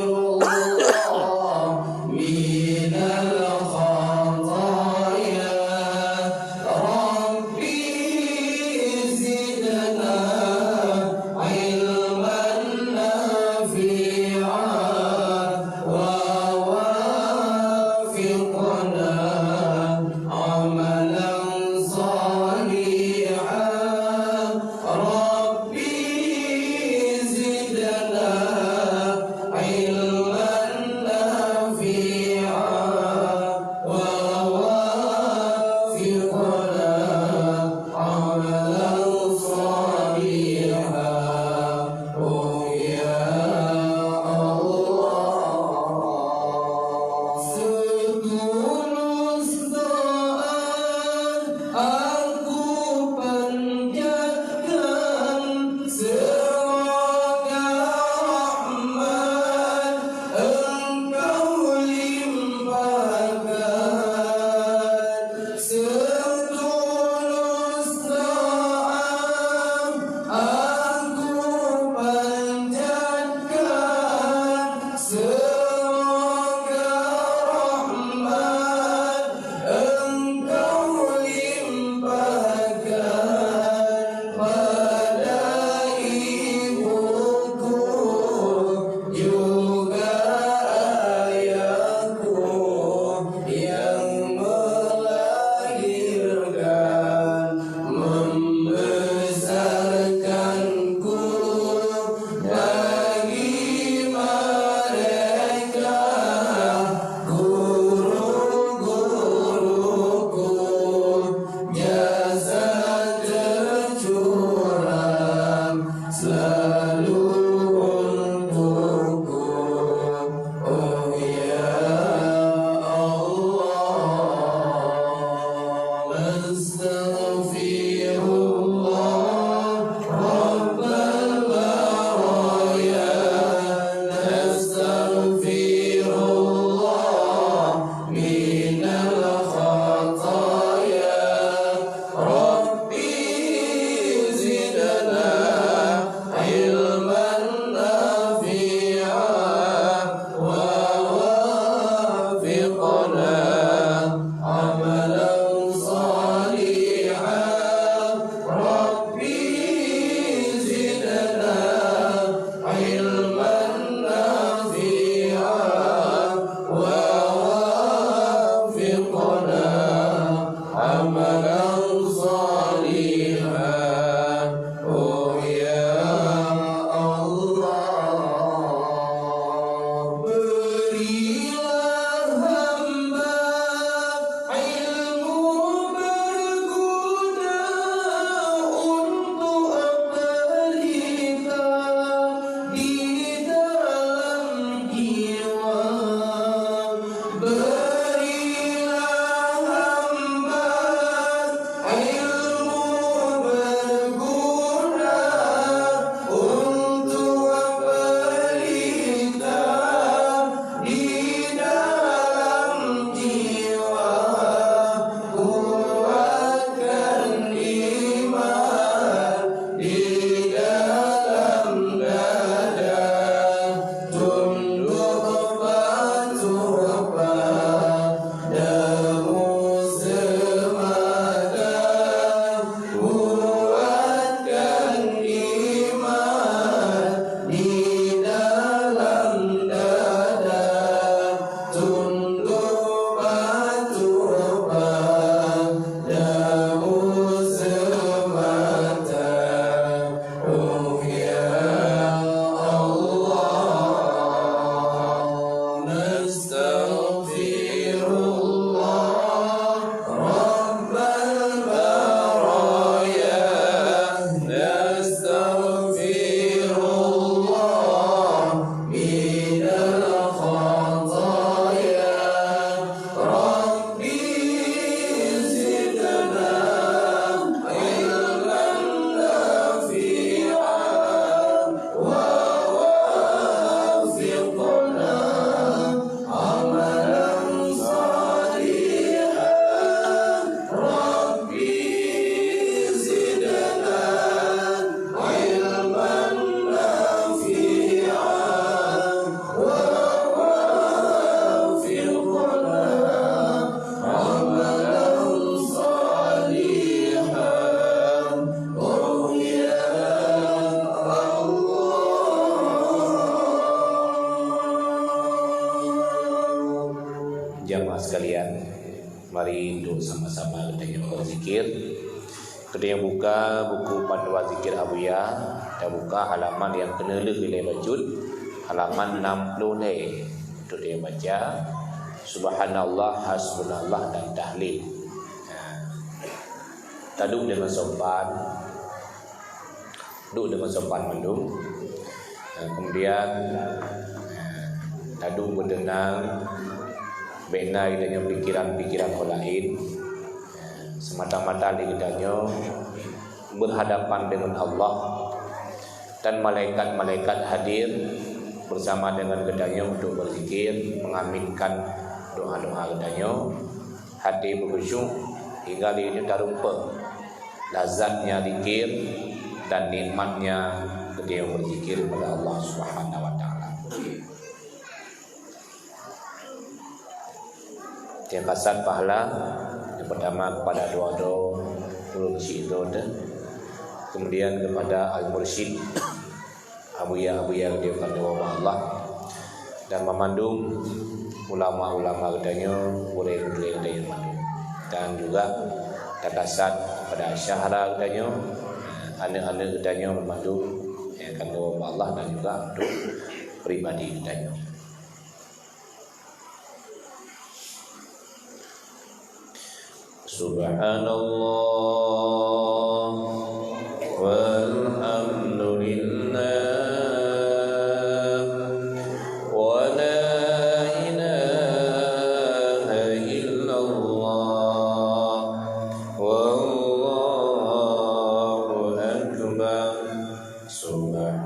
Jamaah sekalian, mari untuk sama-sama geutanyoe berzikir. Geutanyoe buka buku panduan zikir Abuya, tabuka halaman nyang keuneulheueh ilée bacut, halaman enam puluh lhée. Untuk geutanyoe baca, Subhanallah, Hasbunallah, dan Tahlil. Nah, taduek deungon sopan. Duek deungon sopan mandum. Nah, kemudian, nah, taduek beuteunang, bék na geutanyoe pikiran-pikiran nyang laén. Nah, semata-mata lé geutanyoe berhadapan dengan Allah dan malaikat-malaikat hadir bersama dengan geutanyoe untuk berzikir, mengaminkan doa-doa geutanyoe. Hati beukhusyuk, hingga lé nyoe tarumpok lazatnya zikir dan nikmatnya geutanyoe berzikir kepada Allah Subhanahu wa Taala. Nyang kasat pahala, yang pertama kepada dua-dua ureueng syik droe teuh, kemudian kepada al-mursyid, abuya-abuya geutanyoe ka neuwoe bak Allah, dan meumandum ulama-ulama geutanyoe, gurée-gurée geutanyoe mandum, dan juga takasat kepada syahra geutanyoe, aneuk-aneuk geutanyoe meumandum nyang ka neuwoe bak Allah, dan juga untuk pribadi geutanyoe. Subhanallah, walhamdulillah, wa la ilaha illallah, wallahu akbar. Subhanallah,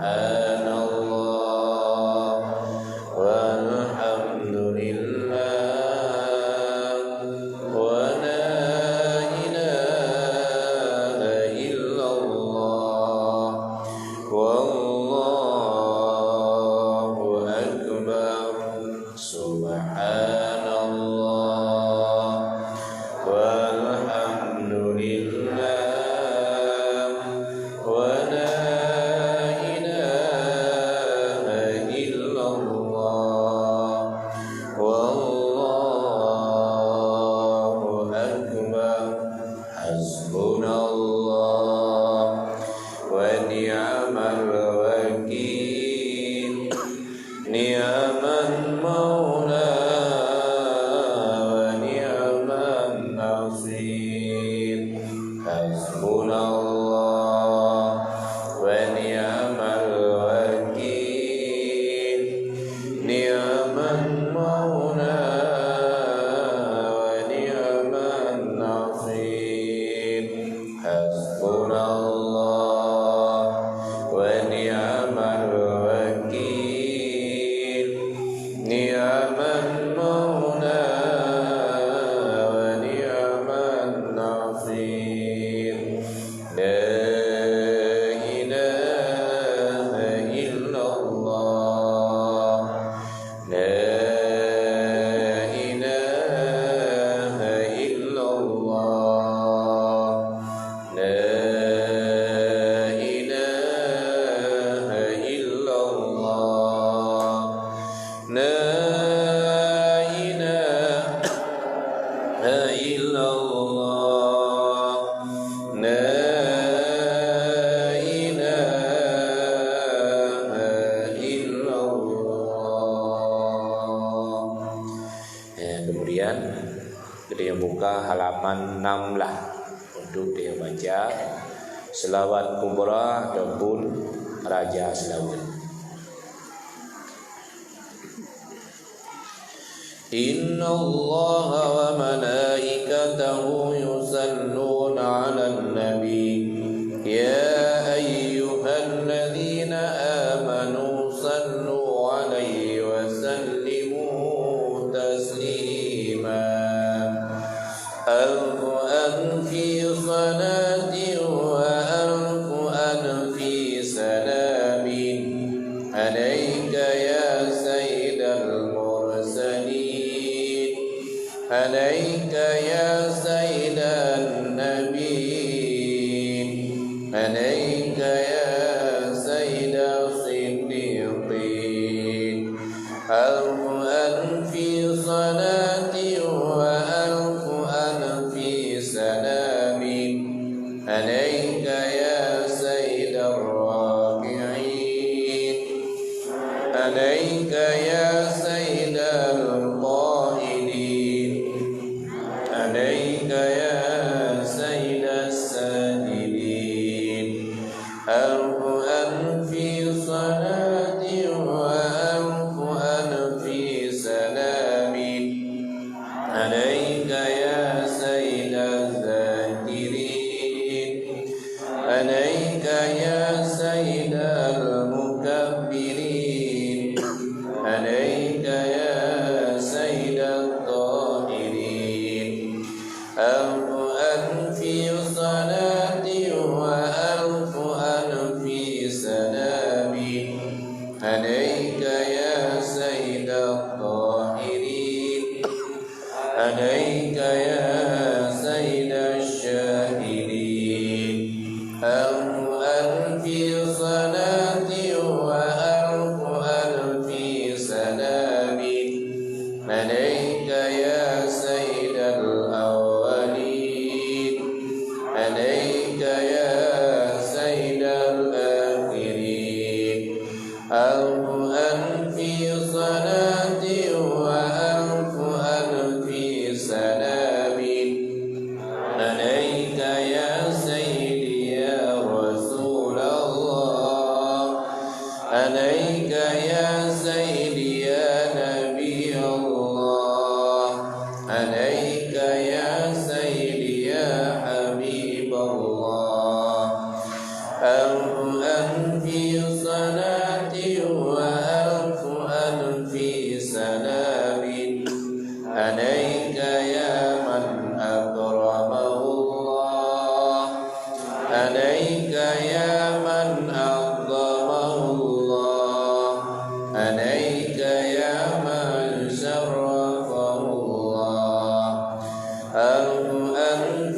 walhamdulillah, wa la ilaha illallah, wallahu akbar. Subhanallah, walhamdulillah, wa la ilaha illallah, wallahu akbar. Hasbunallah wa ni'mal wakil. Ni'mal maula wa ni'man nasir. Hasbunallah wa ni'mal wakil. Ni'mal maula wa ni'man nasir. Hasbunallah wa ni'mal wakil. Ni'mal maula wa ni'man nasir. La ilaha illallah. La ilaha illallah. La ilaha illallah. La ilaha illallah. La ilaha illallah. Ya, kemudian geutanyoe buka halaman enam belas untuk geutanyoe baca selawat kubra ataupun raja selawat. إن الله وملائكته يصلون على النبي، يا أيها الذين آمنوا صلوا عليه وسلموا تسليما. ألف ألف صلاة وألف ألف سلام عليك يا سيد المرسلين، عليك يا سيد النبيين، عليك يا سيد الصديقين. ألف ألف صلاة صلاة وألف ألف سلام عليك يا سيد الطاهرين، عليك يا سيد الشاهدين. ألف ألف صلاة وألف ألف سلام عليك يا سيد الأولين، عليك يا سيد الآخرين. ألف ألف صلاة وألف ألف سلام عليك يا سيدي يا رسول الله، عليك يا سيدي يا نبي الله، عليك يا سيدي يا حبيب الله. ألف ألف صلاة وألف ألف سلام عليك يا من أكرمه الله، عليك يا من عظمه الله، عليك يا من شرفه الله. ألف ألف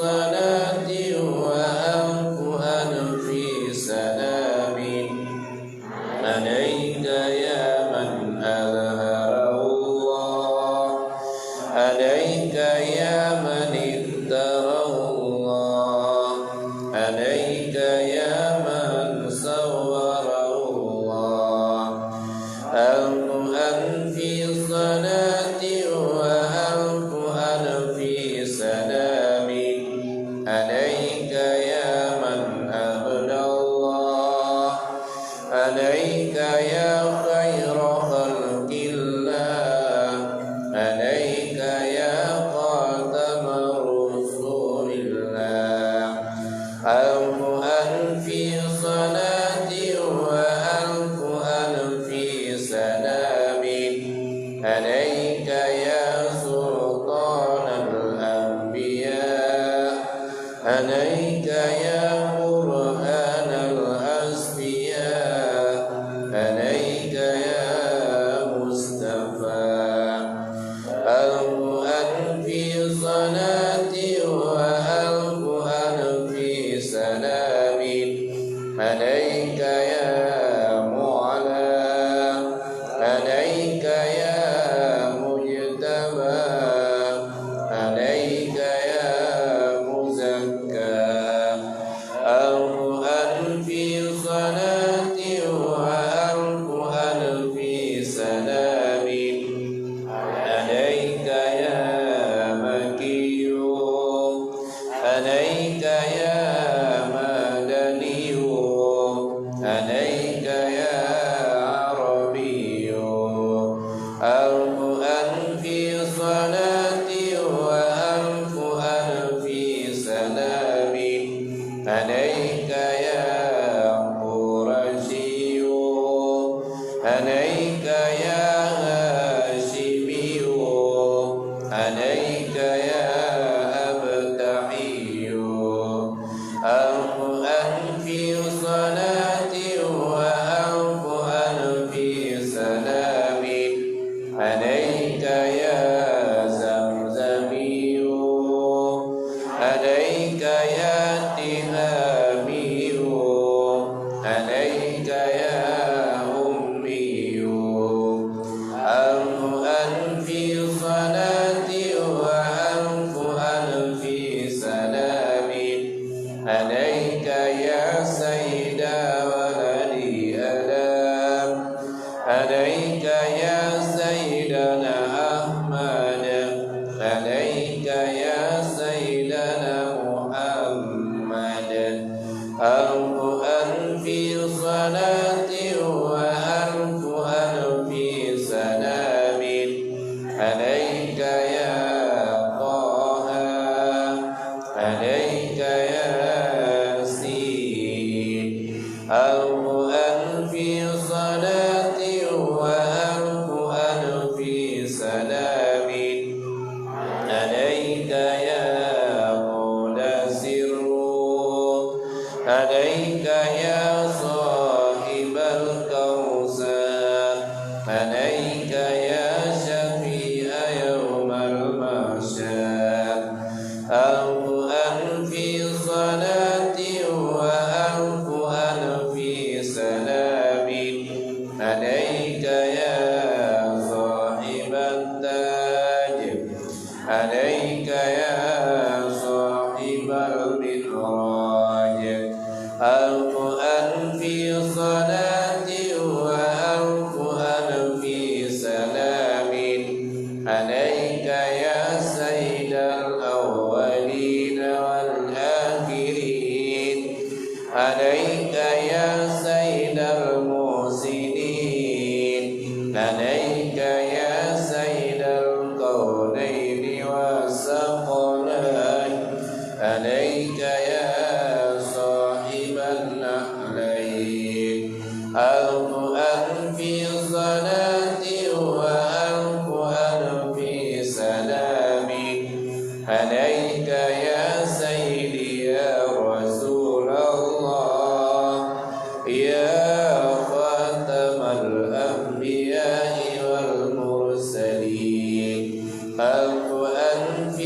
صلاة وألف ألف سلام عليك يا من أظهره الله، عليك يا من اختاره الله، عليك يا من صوره الله. ألف ألف صلاة وألف ألف سلام عليك يا من أبدى الله، عليك يا خير خلق الله، عليك يا خاتم رسول الله. عليك يا صاحب المعراج. ألف ألف صلاة وألف ألف سلام عليك يا سيد الأولين والآخرين. عليك يا سيد المحسنين، عليك يا سيد الكونين والثقلين، عليك يا صاحب النعلين. ألف ألف صلاة وألف ألف سلام عليك يا سيدي يا رسول الله، يا خاتم الأنبياء والمرسلين. ألف ألف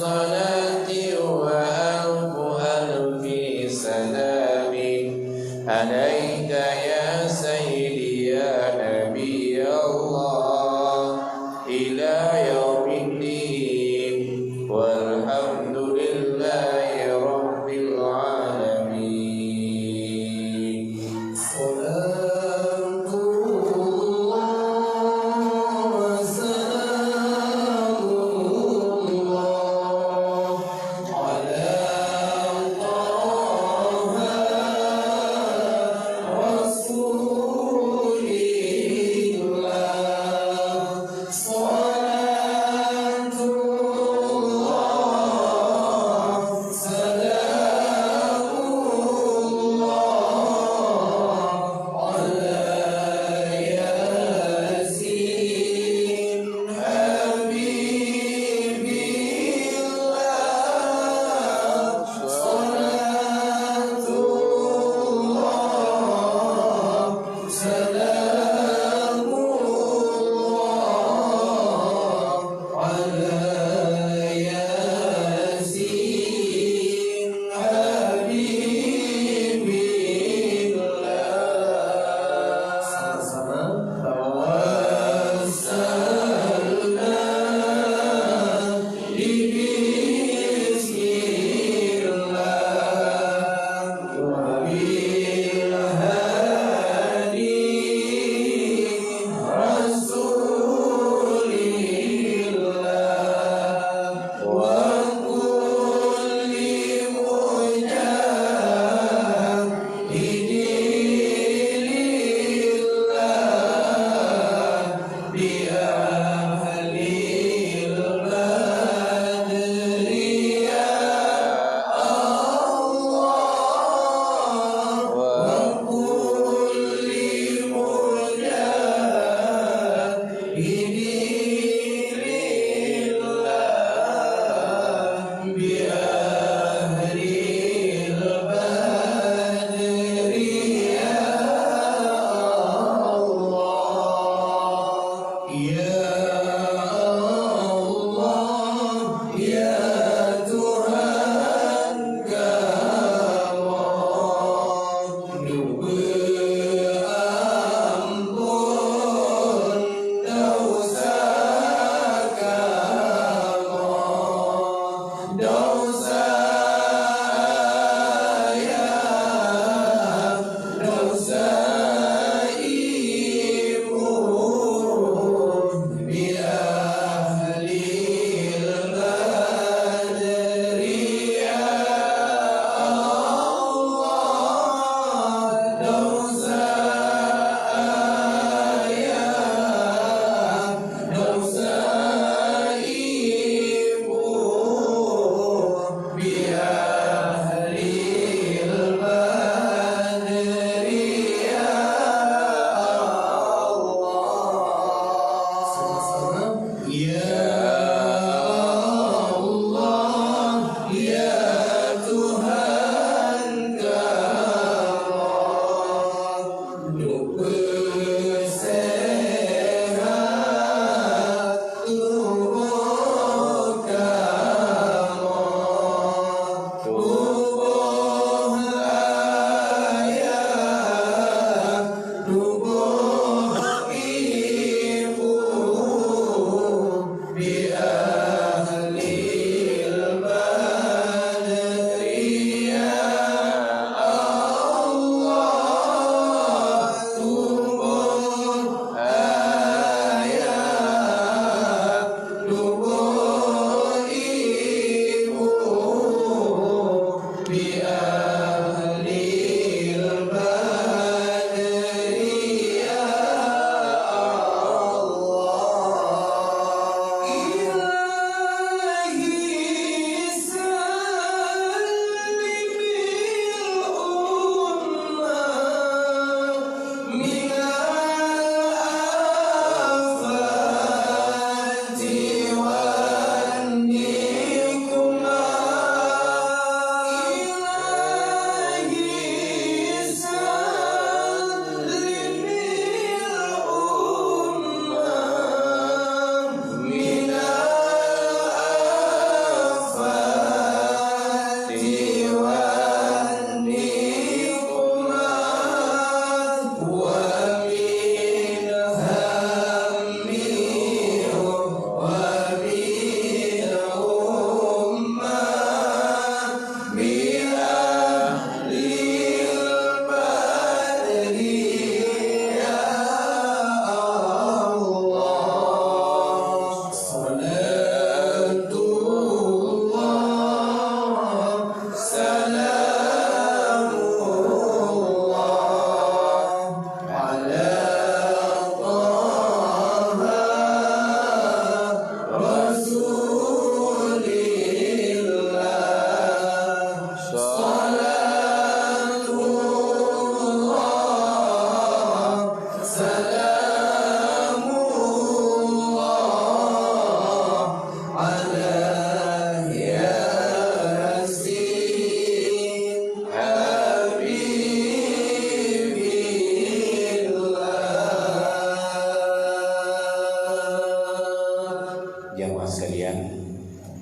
صلاة وألف ألف سلام عليك يا سيدي يا نبي الله إلى يوم الدين. والحمد لله رب العالمين. صلاة الله وسلامه الله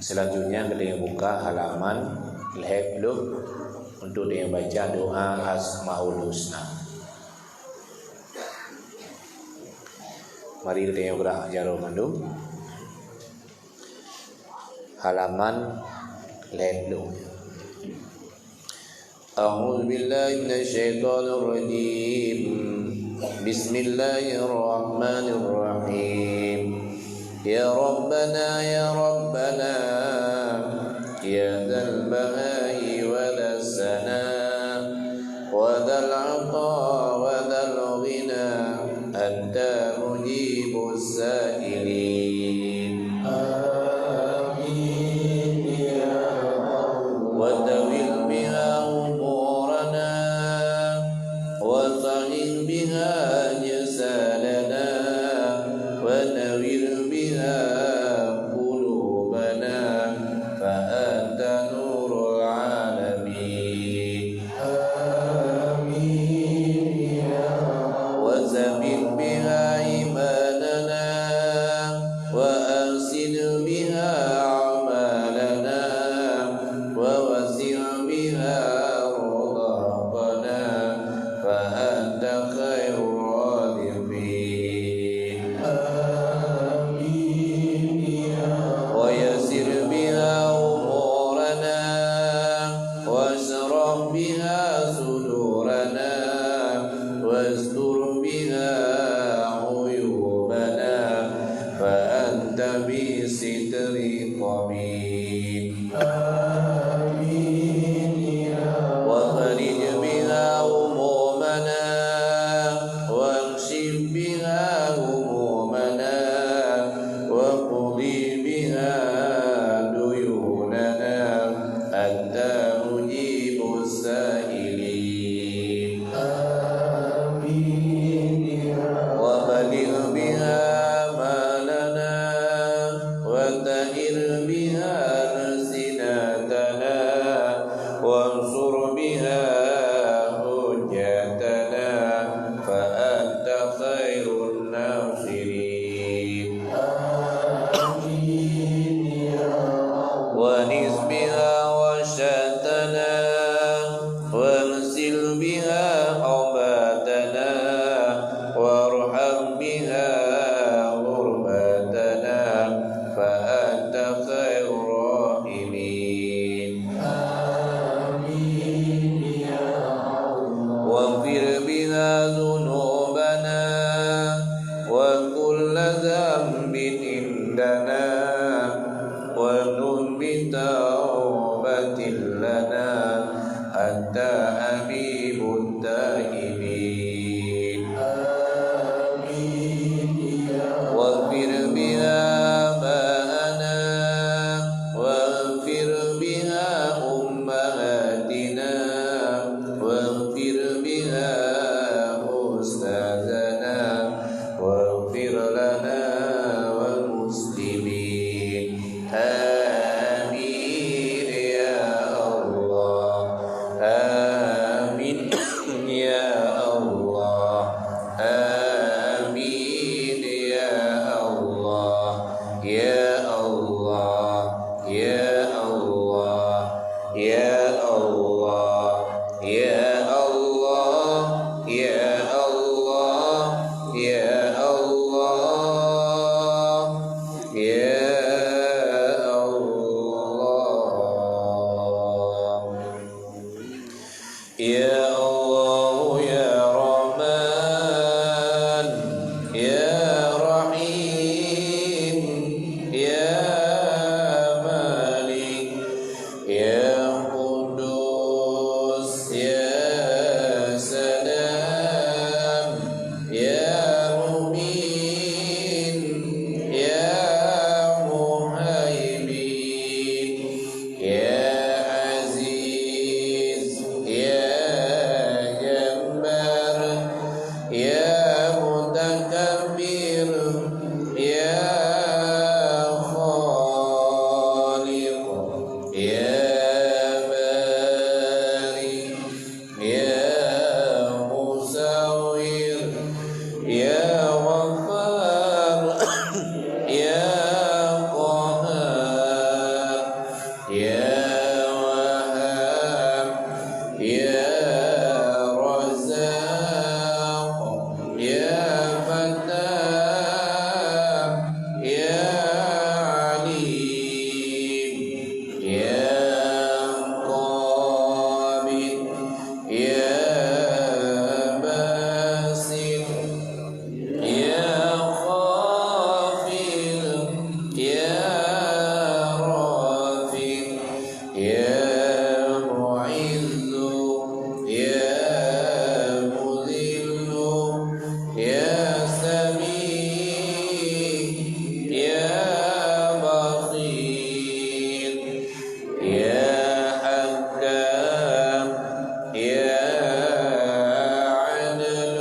Selanjutnya, kita buka halaman lhèe ploh untuk kita baca doa Asmaul Husna. Mari kita gerak jaroe mandum. Halaman lhèe ploh. أعوذ بالله من الشيطان الرجيم. بسم الله الرحمن الرحيم. يا ربنا، يا ربنا، يا ذا البهاء وذا الثناء وذا العطاء وذا الغنى، أنت مجيب السائلين. آمين يا الله. وطول بها عمرنا، وصحح بها أجسادنا، ونور بها قلوبنا، فأنت نور العالمين. آمين يا الله. وثبت بها إيماننا، وأحسن بها أعمالنا، ووسع بها أرزاقنا، فأنت خير الرازقين. آمين يا الله. ويسر بها أمورنا، واشرح بها صدورنا، واستر بها عيوبنا، فأنت بالستر القبيح. آمين يا الله. وفرج بها همومنا، واكشف بها همومنا، واقض بها ديوننا، أنت مجيب السائلين. آمين يا الله. وبلغ بها آمالنا، وطهر بها ألسنتنا، وانصر بها حجتنا، فأنت خير الناصرين. آمين يا الله. وأنس بها وحشتنا، واغسل بها حوبتنا، وارحم بها غربتنا، فأنت خير الراحمين. آمين يا الله. واغفر بها ذنوبنا، وكل ذنب عندنا، ونذ بتوبة لنا، أنت حبيب التائبين. آمين يا الله. واغفر بها آباءنا، واغفر بها أمهاتنا، واغفر بها أستاذنا، واغفر لنا والمسلمين. آمين يا الله. آمين يا الله. آمين يا الله. يا الله. يا الله. يا الله. يا الله. يا الله. يا الله. يا الله. يا الله، يا رحمن، يا رحيم، يا مالك يا وهاب، يا رزاق، يا فتاح، يا عليم، يا قابض، يا باسط، يا خافض، يا رافع، يا معز، يا مذل، يا سميع، يا بصير، يا حكام، يا عدل،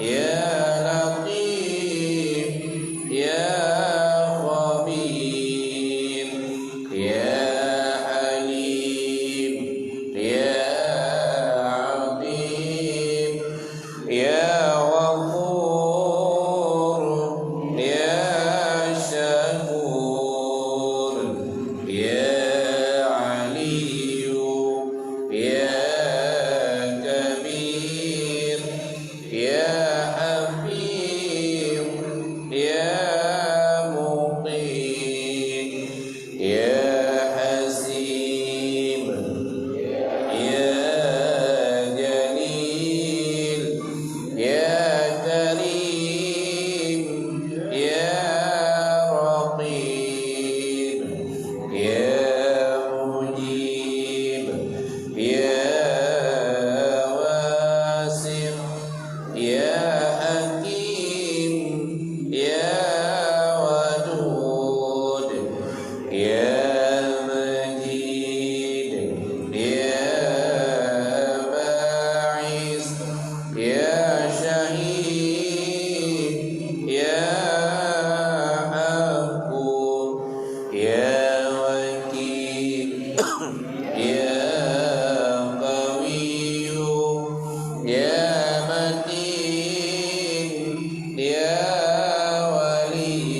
يا لطيف، يا خبير، يا حليم، يا عظيم، يا غفور، يا شكور، يا علي، يا كبير، يا حفيظ، يا مقيت، يا حسيب، يا جليل، يا كريم، يا رقيب، يا مجيب، يا واسع، يا حكيم، يا ودود، يا مجيد، يا باعث، يا شهيد، يا حق، يا وكيل، يا قوي، يا متين، يا ولي،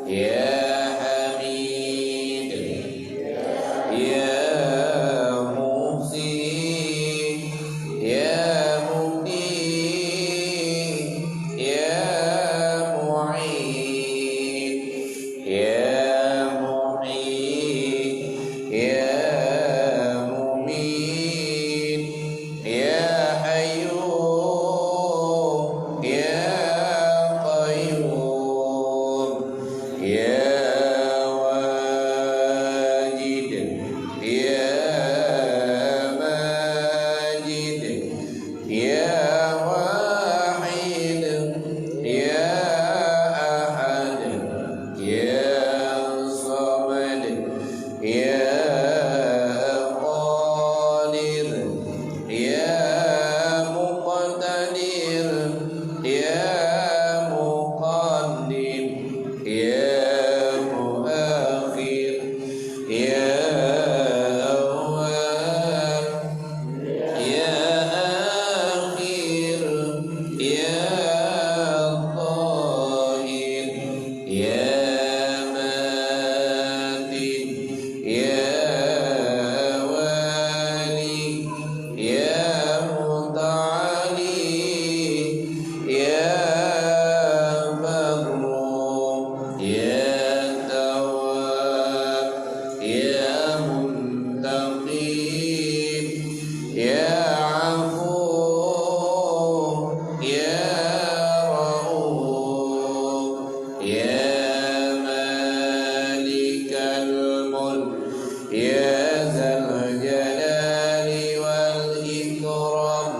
يا حميد، يا محسن، يا مبدي، يا معيد، يا محيي، يا مميت، يا حي، يا قيوم، يا واجد، يا ماجد، يا واحد، يا أحد، يا صمد، يا قادر، يا مقتدر، يا مقدم، يا مؤخر، يا أول، يا آخر، يا ظاهر، يا باطن، يا والي، يا متعالي، يا بر، يا تواب، يا منتقم، يا عفو، يا رؤوف، يا مالك الملك، يا ذا الجلال والإكرام،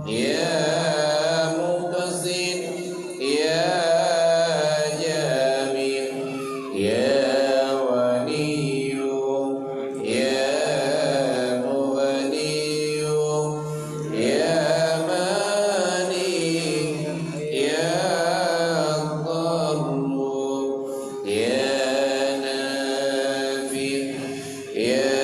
يا مقسط، يا جابر، يا ولي، يا مغني، يا مانع، يا ضار، يا نافع، يا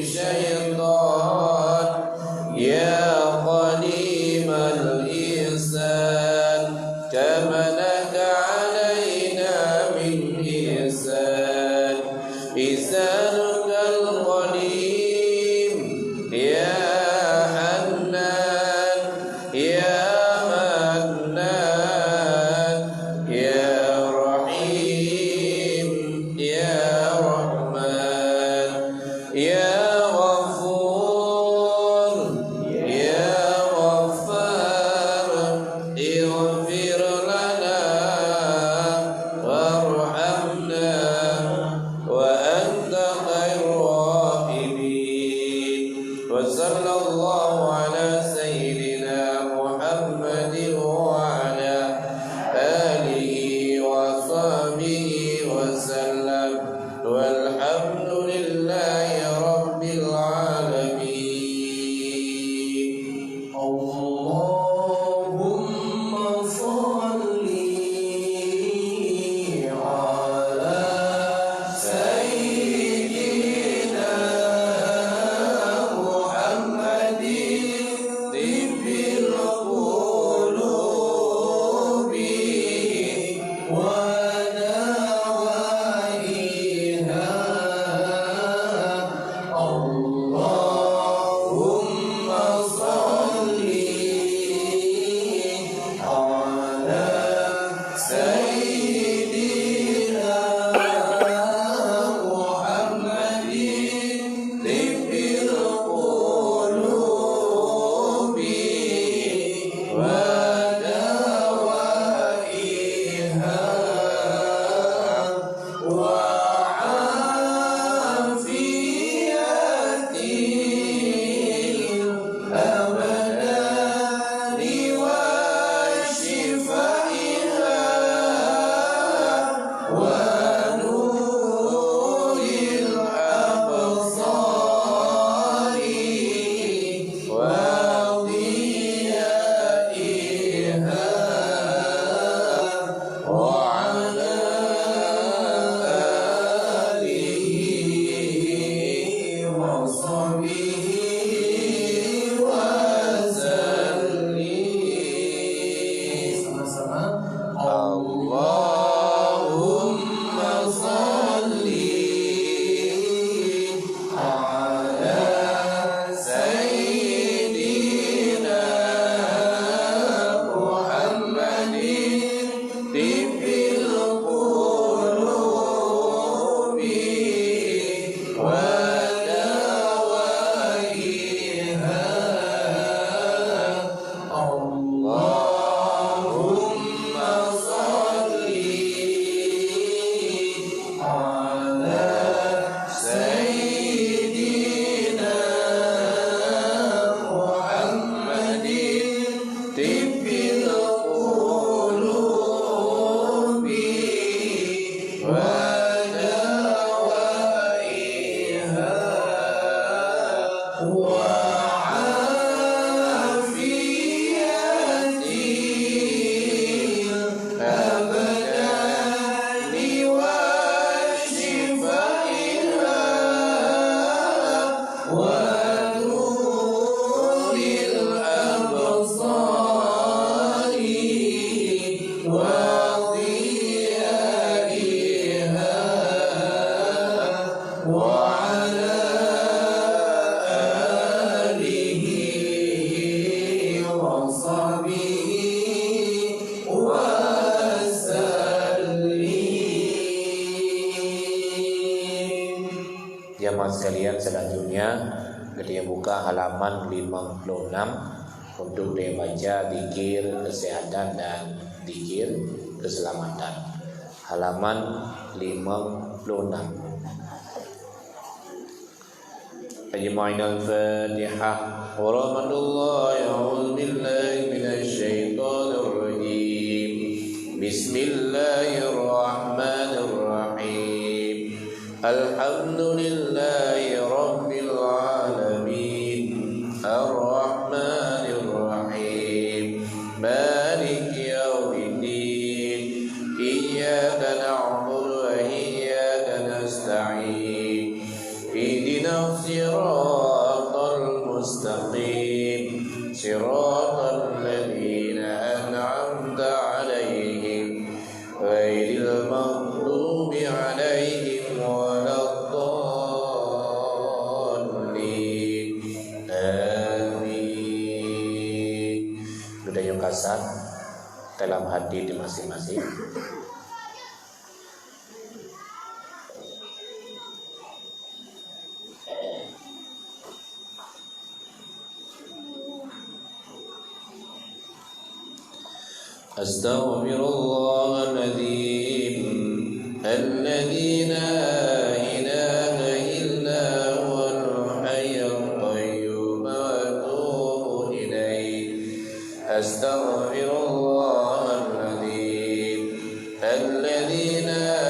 الشيطان. يا قديم الإحسان، كم لك علينا من إحسان. إحسانك القديم، يا حنان، يا منان، يا رحيم، يا رحمن، يا غفور، يا غفار، اغفر لنا وارحمنا وأنت خير الراحمين. وصلى الله على سيدنا محمد وعلى آله وصحبه وسلم. والحمد لله رب العالمين. اللهم صل على سيدنا محمد طب القلوب ودوائها. اللهم صل على سيدنا محمد طب القلوب ودوائها وعافية الأبدان وشفائها ونور الأبصار وضيائها وعلى آله وصحبه وسلم. Sama-sama. اللهم صل على سيدنا محمد طب القلوب ودوائها. اللهم صل على سيدنا محمد طب القلوب ودوائها وعافية الأبدان وشفائها ونور الأبصار وضيائها وعلى آله وصحبه وسلم. Jamaah sekalian, selanjutnya kita buka halaman lima puluh enam untuk dibaca zikir kesehatan dan zikir keselamatan. Halaman lima puluh enam. أجمعين الفاتحة ورحمة الله. أعوذ بالله من الشيطان الرجيم. بسم الله الرحمن الرحيم. الحمد لله رب العالمين. الرحمن الرحيم. مالك يوم الدين. إياك نعبد وإياك نستعين. اهدنا الصراط الصراط المستقيم، صراط الذين أنعمت عليهم، غير المغضوب عليهم ولا الضالين. آمين. Geutanyoe kasat dalam hati di masing-masing. أستغفر الله العظيم الذي لا إله إلا هو الحي القيوم وأتوب إليه. أستغفر الله العظيم الذي لا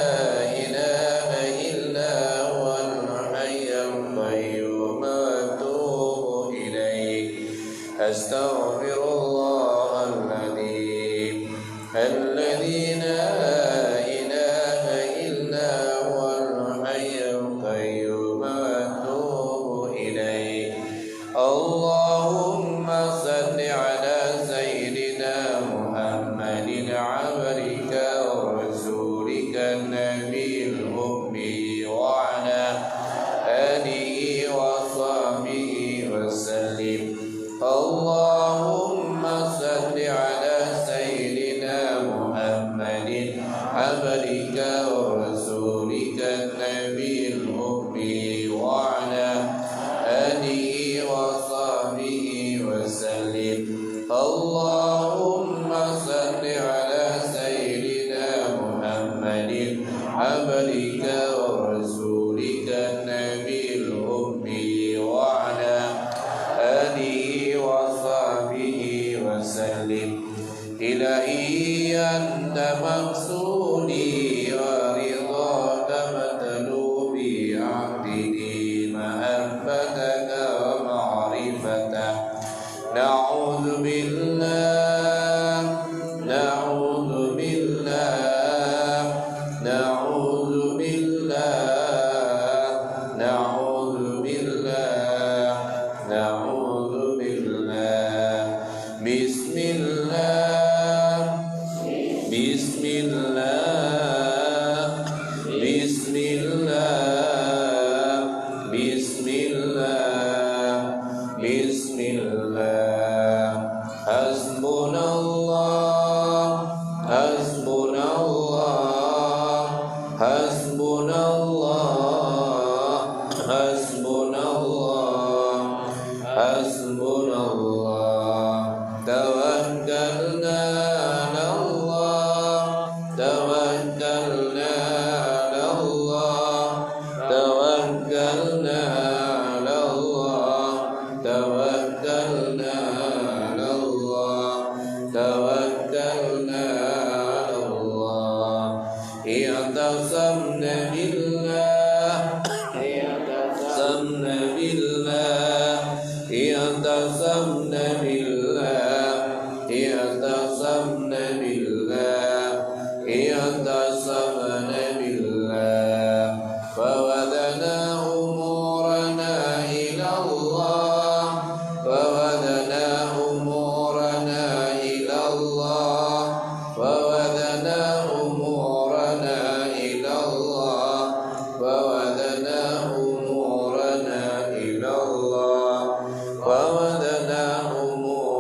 إله إلا هو الحي القيوم وأتوب إليه. أستغفر الله العظيم الذي لا إله إلا هو الحي القيوم وأتوب إليه. اللهم صل على سيدنا محمد عبدك ورسولك النبي الأمي وعلى آله وصحبه وسلم. اللهم صل على سيدنا محمد عبدك ورسولك النبي الأمي وعلى آله وصحبه وسلم. اللهم صل على سيدنا محمد عبدك ورسولك النبي الأمي وعلى آله وصحبه وسلم. إلهي أنت مقصودي ورضاك مطلوبي، أعطني محبتك ومعرفتك. نعوذ بالله، نعوذ بالله، نعوذ بالله، نعوذ بالله، نعوذ بالله. بسم الله، بسم الله، بسم الله، بسم الله، بسم الله. حسبنا الله، حسبنا الله، حسبنا الله، حسبنا الله، حسبنا الله. توكلنا على الله، توكلنا على الله، توكلنا على الله، توكلنا على الله، توكلنا على الله. اعتصمنا بالله، اعتصمنا بالله، اعتصمنا بالله، اعتصمنا بالله، اعتصمنا بالله. فوضعنا أمورنا إلى الله، فوضعنا أمورنا إلى الله، فوضعنا أمورنا إلى الله، فوضعنا أمورنا إلى الله، فوضعنا أمورنا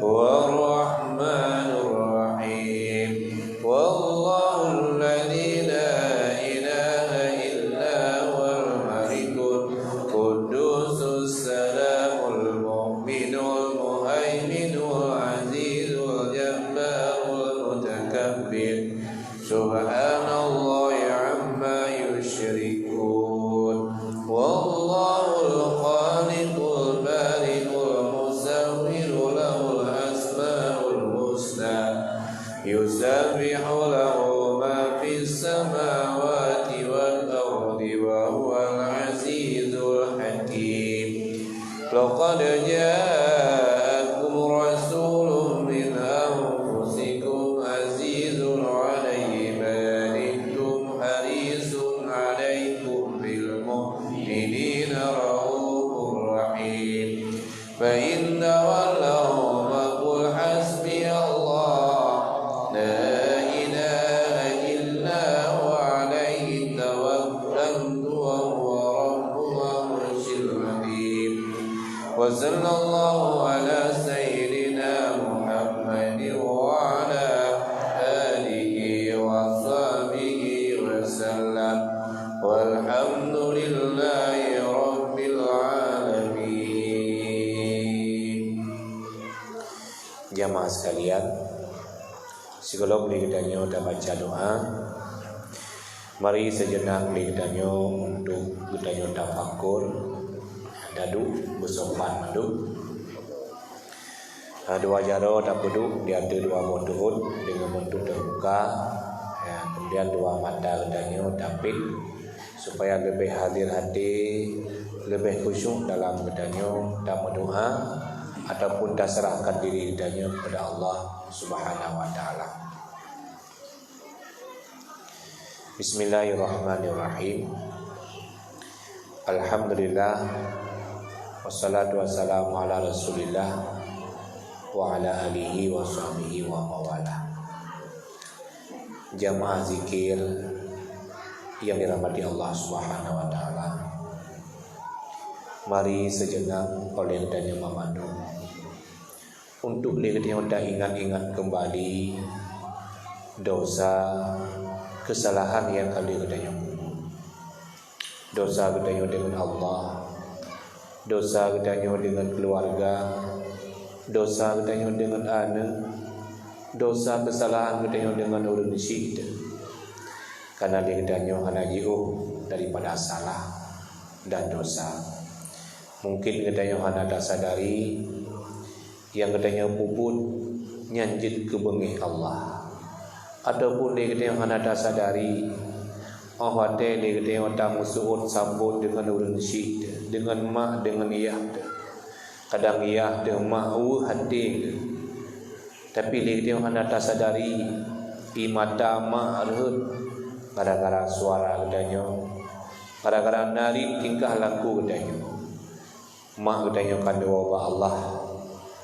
الرحمن الرحيم. هو الله الذي لا إله إلا هو الملك القدوس السلام المؤمن المهيمن العزيز الجبار المتكبر. سبحان الله عما يشركون. والله الخالق البارئ المصور، له الأسماء الحسنى، يسبح له ما في السماوات والأرض وهو العزيز الحكيم. لقد جاءكم رسول من أنفسكم عزيز عليه ما عنتم حريص عليكم بالمؤمنين رءوف رحيم. فإن تولوا فقل حسبي الله لا إله إلا هو عليه توكلت وهو رب العرش العظيم. وصلى الله على سيدنا محمد وعلى آله وصحبه وسلم. والحمد لله رب العالمين. Jamaah sekalian, sigohlom lé geutanyoe tabaca doa, mari sejenak lé geutanyoe untuk geutanyoe tafakur, taduek beusopan mandum. Ha, dua jaroe tapeuduek di ateueh dua boh teuhôt deungon meuntut teubuka. Ya, kemudian dua mata geutanyoe tapék supaya leubeh hadir até, leubeh khusyuk dalam geutanyoe tameudoa ataupun taseurahkan diri geutanyoe kepada Allah Subhanahu wa Taala. Bismillahirrahmanirrahim. Alhamdulillah. Wassalatu wassalamu ala Rasulillah wa ala alihi wa sahbihi wa mawalah. Jamaah zikir yang dirahmati Allah Subhanahu wa Taala. Mari sejenak oleh geutanyoe banmandum untuk lé geutanyoe taingat-ingat keumbali dosa, keusalahan nyang ka lheueh geutanyoe peubuet. Dosa geutanyoe deungon Allah, dosa geutanyoe deungon keuluwarga, dosa geutanyoe deungon aneuk, dosa keusalahan geutanyoe deungon ureueng syiek. Kareuna lé geutanyoe hana jiôh daripada salah dan dosa. Mungkin geutanyoe hana tasadari nyang geutanyoe peubuet nyan jeuet keu beungéh Allah. Ataupun lé geutanyoe hana tasadari, óh watée lé geutanyoe tameuseuôt sambot deungon ureueng syiek, deungon mak, deungon yah teuh. Kadang yah teuh mak weueh até teuh. Tapi lé geutanyoe hana tasadari, ie mata mak rhot gara-gara suara geutanyoe, gara-gara narit tingkah laku geutanyoe. Mak geutanyoe ka neuwoe bak Allah.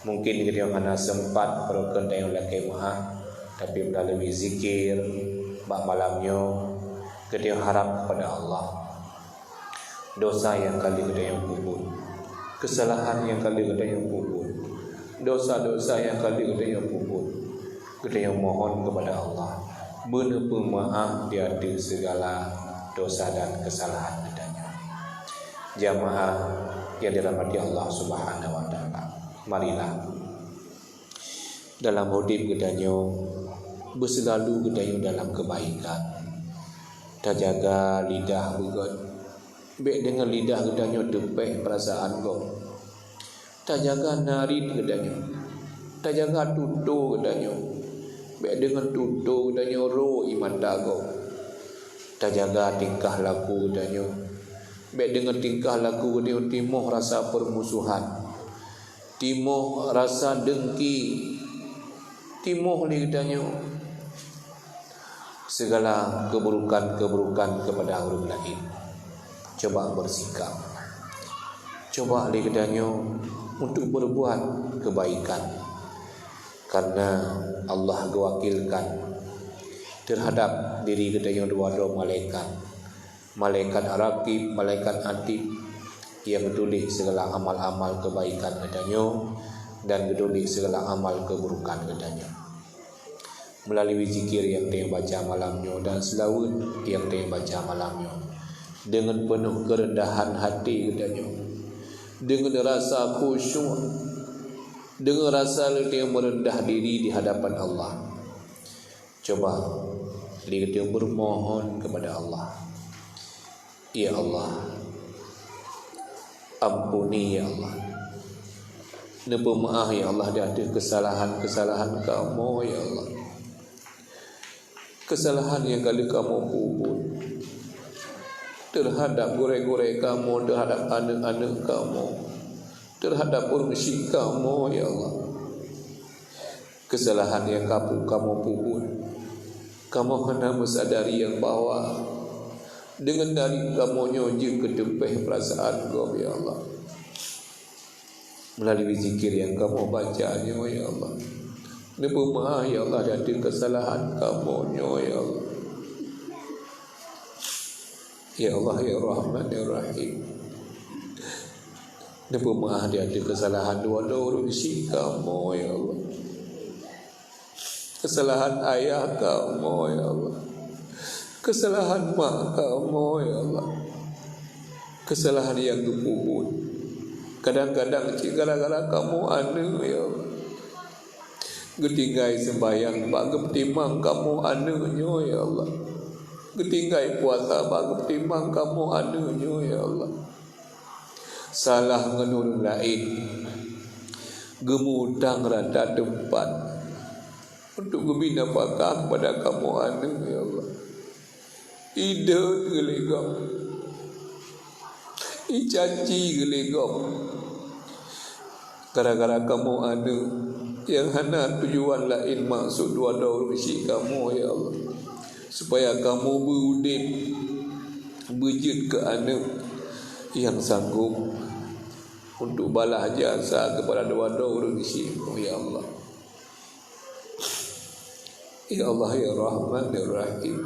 Mungkin geutanyoe hana seumpat barokon tanyoe lakée meu'ah, tapi meulalu zikir bak malam nyoe, geutanyoe harab kepada Allah. Dosa nyang ka lheueh geutanyoe peubuet, keusalahan nyang ka lheueh geutanyoe peubuet, dosa-dosa nyang ka lheueh geutanyoe peubuet, geutanyoe mohon kepada Allah beuneupeumaáh di ateueh sigala dosa dan keusalahan geutanyoe. Jamaah nyang dirahmati Allah Subhanahu wa Taala, marilah dalam udeb geutanyoe beuseulalu geutanyoe dalam keubaikan. Tajaga lidah beugét, bék deungon lidah geutanyoe teupéh peurasaan gob. Tajaga narit geutanyoe, tajaga tutoe geutanyoe, bék deungon tutoe geutanyoe ro ie mata gob. Tajaga tingkah laku geutanyoe, bék deungon tingkah laku geutanyoe timoh rasa peurmusohan, timoh rasa deungki, timoh lé geutanyoe sigala keuburukan-keuburukan keupada ureuëng laén. Cuba beusikap, cuba lé geutanyoe untuk beureubuat keubaikan, kareuna Allah geuwakilkan teuhadab diri geutanyoe dua droe malaikat, malaikat Rakib, malaikat Atid, nyang geutuléh sigala amal-amal keubaikan geutanyoe dan geutulak segala amal keuburukan geutanyoe. Meulalu zikir nyang tanyoe baca malam nyoe dan seulaweuet nyang tanyoe baca malam nyoe, deungon peunoh keureundahan hati geutanyoe, deungon rasa khusyuk, deungon rasa leuti meureundah diri di hadapan Allah. Cuba lé geutanyoe beumohon keupada Allah, "Ya Allah, ampuni, ya Allah. Neupeumaáh, ya Allah, di ateueh keusalahan-keusalahan kamoe, ya Allah. Keusalahan nyang ka lheueh kamoe peubuet teuhadab gurée-gurée kamoe, teuhadab aneuëk-aneuëk kamoe, teuhadab ureuëng syik kamoe, ya Allah. Keusalahan nyang ka pu-, kamoe peubuet, kamoe hana meusadari nyang bahwa deungon dari kamoe nyoe jeuet keuteupéh peurasaan gob, ya Allah. Meulalu zikir nyang kamoe baca nyoe, ya Allah. Neupeumaáh, ya Allah, di ateueh keusalahan kamoe nyoe, ya Allah. Ya Allah, ya Rahman, ya Rahim. Neupeumaáh di ateueh keusalahan dua-dua ureuëng syik kamoe, ya Allah. Keusalahan ayah kamoe, ya Allah. Keusalahan mak kamoe, ya Allah. Keusalahan nyang geupeubuet kadang-kadang cit gara-gara kamoe aneuëk, ya Allah. Geutinggai seumbahyang bak geupeutimang kamoe aneuëk nyoe, ya Allah. Geutinggai puasa bak geupeutimang kamoe aneuëk nyoe, ya Allah. Salah ngon ureuëng laén, geumutang rata teumpat untuk geubi nafakah keupada kamoe aneuëk, ya Allah. Ideuet geuh lé gob, icaci geuh lé gob. Gara-gara kamoe aneuëk nyang hana tujuan laén maksud dua-dua ureuëng syik kamoe, ya Allah, supaya kamoe beu-udeb beujeuet keu aneuëk nyang sanggob untuk balah jasa keupada dua-dua ureuëng syik, ya Allah. Ya Allah, ya Rahman, ya Rahim.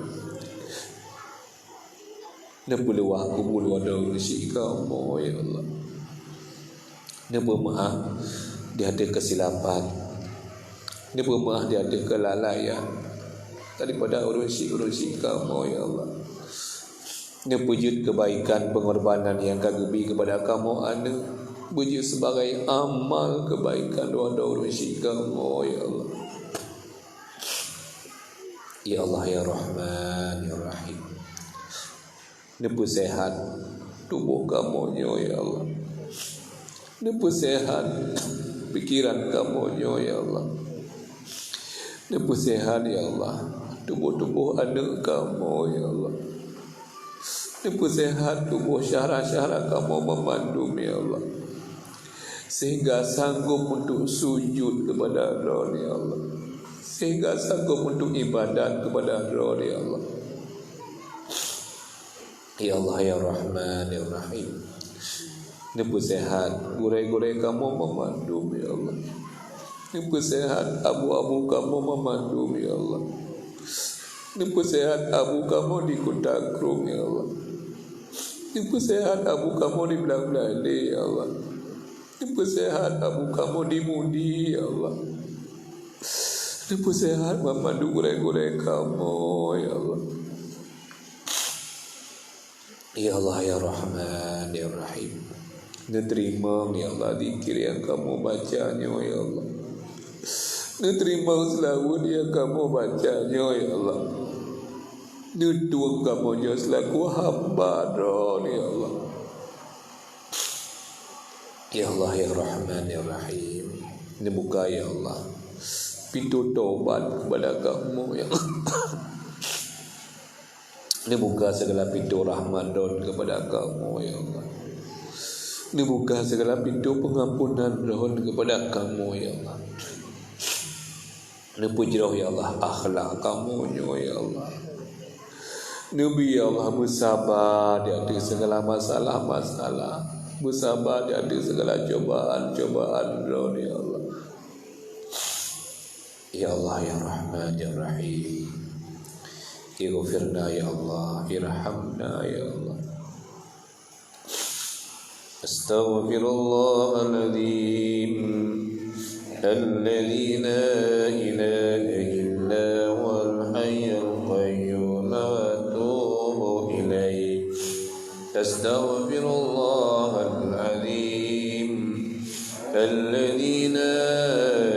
Neupeuluwah kubu dua-dua ureuëng syik kamoe, ya Allah. Neupeumaáh di ateueh keusilapan. Neupeumaáh di ateueh keulalaian daripada ureuëng syik-ureuëng syik kamoe, ya Allah. Neupeujeuet keubaikan peungorbanan nyang ka geubi keupada kamoe aneuëk beujeuet sibagai amal keubaikan dua-dua ureuëng syik kamoe, ya Allah. Ya Allah, ya Rahman, ya Rahim. Neupeuseuhat tuboh kamoe nyoe, ya Allah. Neupeuseuhat pikeran kamoe nyoe, ya Allah. Neupeuseuhat, ya Allah, tuboh-tuboh aneuëk kamoe, ya Allah. Neupeuseuhat tuboh syedara-syedara kamoe banmandum, ya Allah. Sehingga sanggob untuk sujud keupada Droeneuh, ya Allah. Sehingga sanggob untuk ibadat keupada Droeneuh, ya Allah. Ya Allah, ya Rahman, ya Rahim. Neupeuseuhat gurée-gurée kamoe banmandum, ya Allah. Neupeuseuhat abu-abu kamoe banmandum, ya Allah. Neupeuseuhat abu kamoe di Kuta Krueng, ya Allah. Neupeuseuhat abu kamoe di Blang Blaile, ya Allah. Neupeuseuhat abu kamoe di Mudi, ya Allah. Neupeuseuhat banmandum gurée-gurée kamoe, ya Allah. Ya Allah, ya Rahman, ya Rahim. Neuteurimong, ya Allah, zikir nyang kamoe baca nyoe, ya Allah. Neuteurimong seulaweuet nyang kamoe baca nyoe, ya Allah. Neutueng kamoe nyoe seulaku hamba Droeneuh, ya Allah. Ya Allah, ya Rahman, ya Rahim. Neubuka, ya Allah, pintoe tobat keupada kamoe, ya Allah. Neubuka segala pintoe rahmat Droeneuh keupada kamoe, ya Allah. Neubuka segala pintoe peungampunan Droeneuh keupada kamoe, ya Allah. Neupeujroh, ya Allah, akhlak kamoe nyoe, ya Allah. Neubi, ya Allah, beusaba di ateueh segala masalah-masalah. Beusaba di ateueh segala cobaan-cobaan Droeneuh, ya Allah. Ya Allah, ya Rahman, ya Rahim. Ighfirna, ya Allah. Irhamna, ya Allah. Astaghfirullahaladzim. الذي لا إله إلا هو الحي القيوم وأتوب إليه. أستغفر الله العظيم الذي لا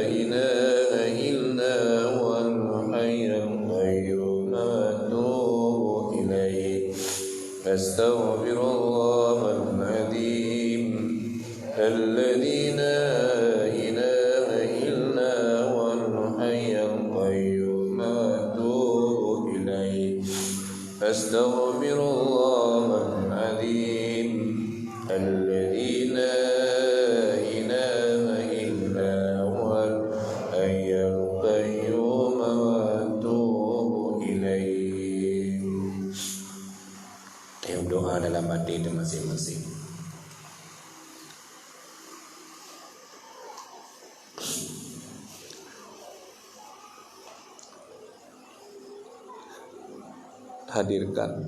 إله إلا هو الحي القيوم وأتوب إليه. أستغفر الله العظيم الذي لا إله إلا هو الحي القيوم وأتوب إليه. أستغفر الله العظيم الذي لا إله إلا هو الحي القيوم وأتوب إليه. Tayong doa dalam hati teuh maséng-maséng. Hadirkan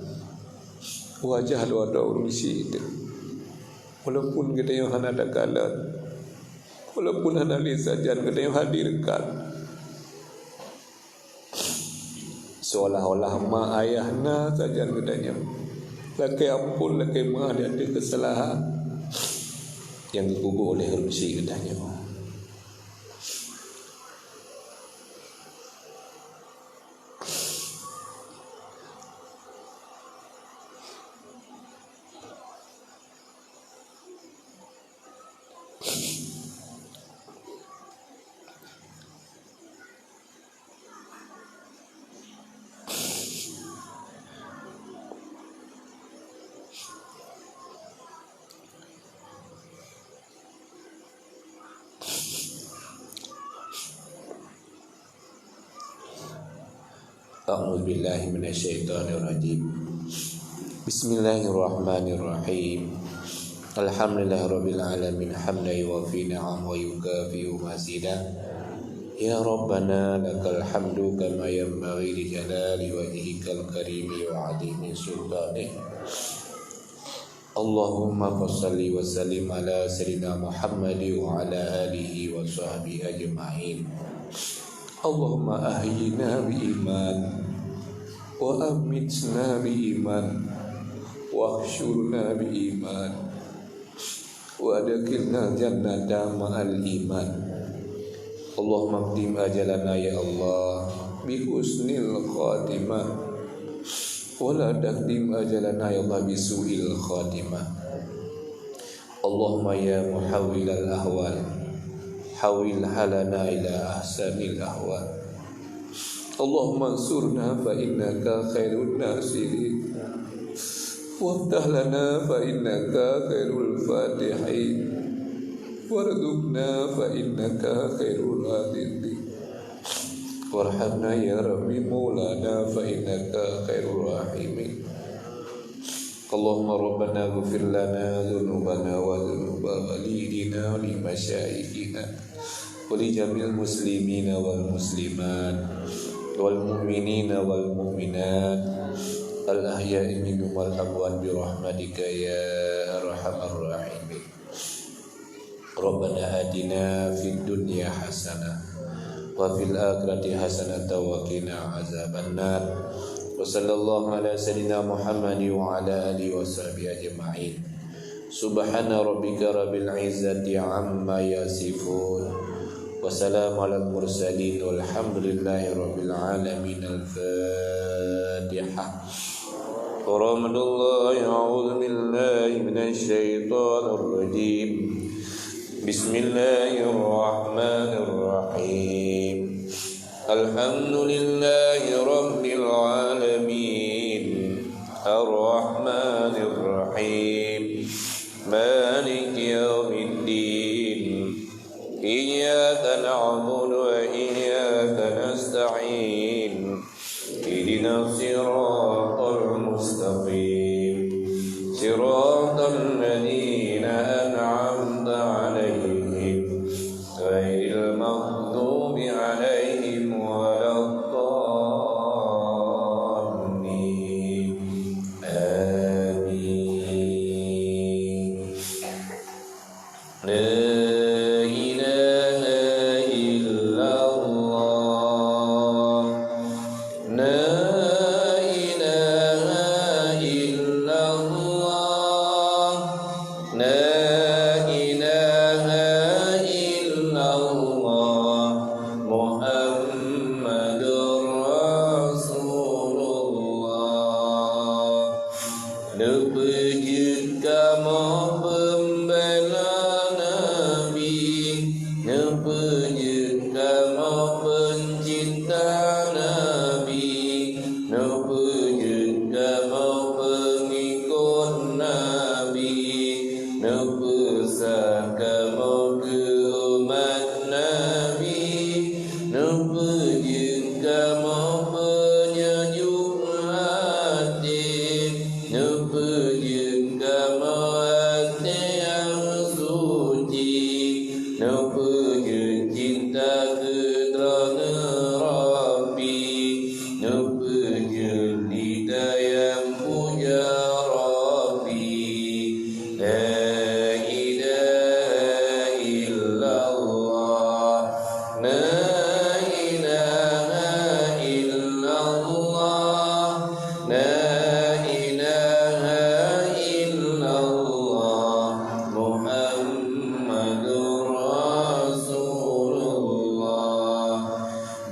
wajah dua-dua ureuëng syiek teuh. Walaupun geutanyoe hana takalon, walaupun hana lé sajan, geutanyoe hadirkan. Seolah-olah ma ayah na sajan geutanyoe. Lakée amphon, lakée meuáh di ateueh keusalahan nyang geupeubuet oleh ureuëng syiek geutanyoe. أعوذ بالله من الشيطان الرجيم. بسم الله الرحمن الرحيم. الحمد لله رب العالمين، حمدا يوافي نعمه ويكافئ مزيده. يا ربنا لك الحمد كما ينبغي لجلال وجهك الكريم وعظيم سلطانك. اللهم فصل وسلم على سيدنا محمد وعلى آله وصحبه أجمعين. اللهم أحينا بإيمان، وأمتنا بإيمان، واحشرنا بإيمان، وأدخلنا الجنة مع الإيمان. اللهم اختم أجلنا يا الله بحسن الخاتمة، ولا تختم أجلنا يا الله بسوء الخاتمة. اللهم يا محول الأحوال، حول حالنا إلى أحسن الأحوال. اللهم انصرنا فإنك خير الناصرين، وافتح لنا فإنك خير الفاتحين، وارزقنا فإنك خير الرازقين، وارحمنا يا رب مولانا فإنك خير الراحمين. اللهم ربنا اغفر لنا ذنوبنا وذنوب والدينا ولمشايخنا ولجميع المسلمين والمسلمات والمؤمنين والمؤمنات الأحياء منهم والأموات برحمتك يا أرحم الراحمين. ربنا آتنا في الدنيا حسنة وفي الآخرة حسنة وقنا عذاب النار. وصلى الله على سيدنا محمد وعلى آله وصحبه أجمعين. سبحان ربك رب العزة عما يصفون. وسلام على المرسلين والحمد لله رب العالمين. الفاتحة. ورحمة الله. أعوذ بالله من الشيطان الرجيم. بسم الله الرحمن الرحيم. الحمد لله رب العالمين. الرحمن الرحيم. مالك يوم الدين. إياك نعبد وإياك نستعين. اهدنا الصراط المستقيم. صراط الذين أنعمت عليهم غير المغضوب عليهم ولا الضالين. آمين. لا إله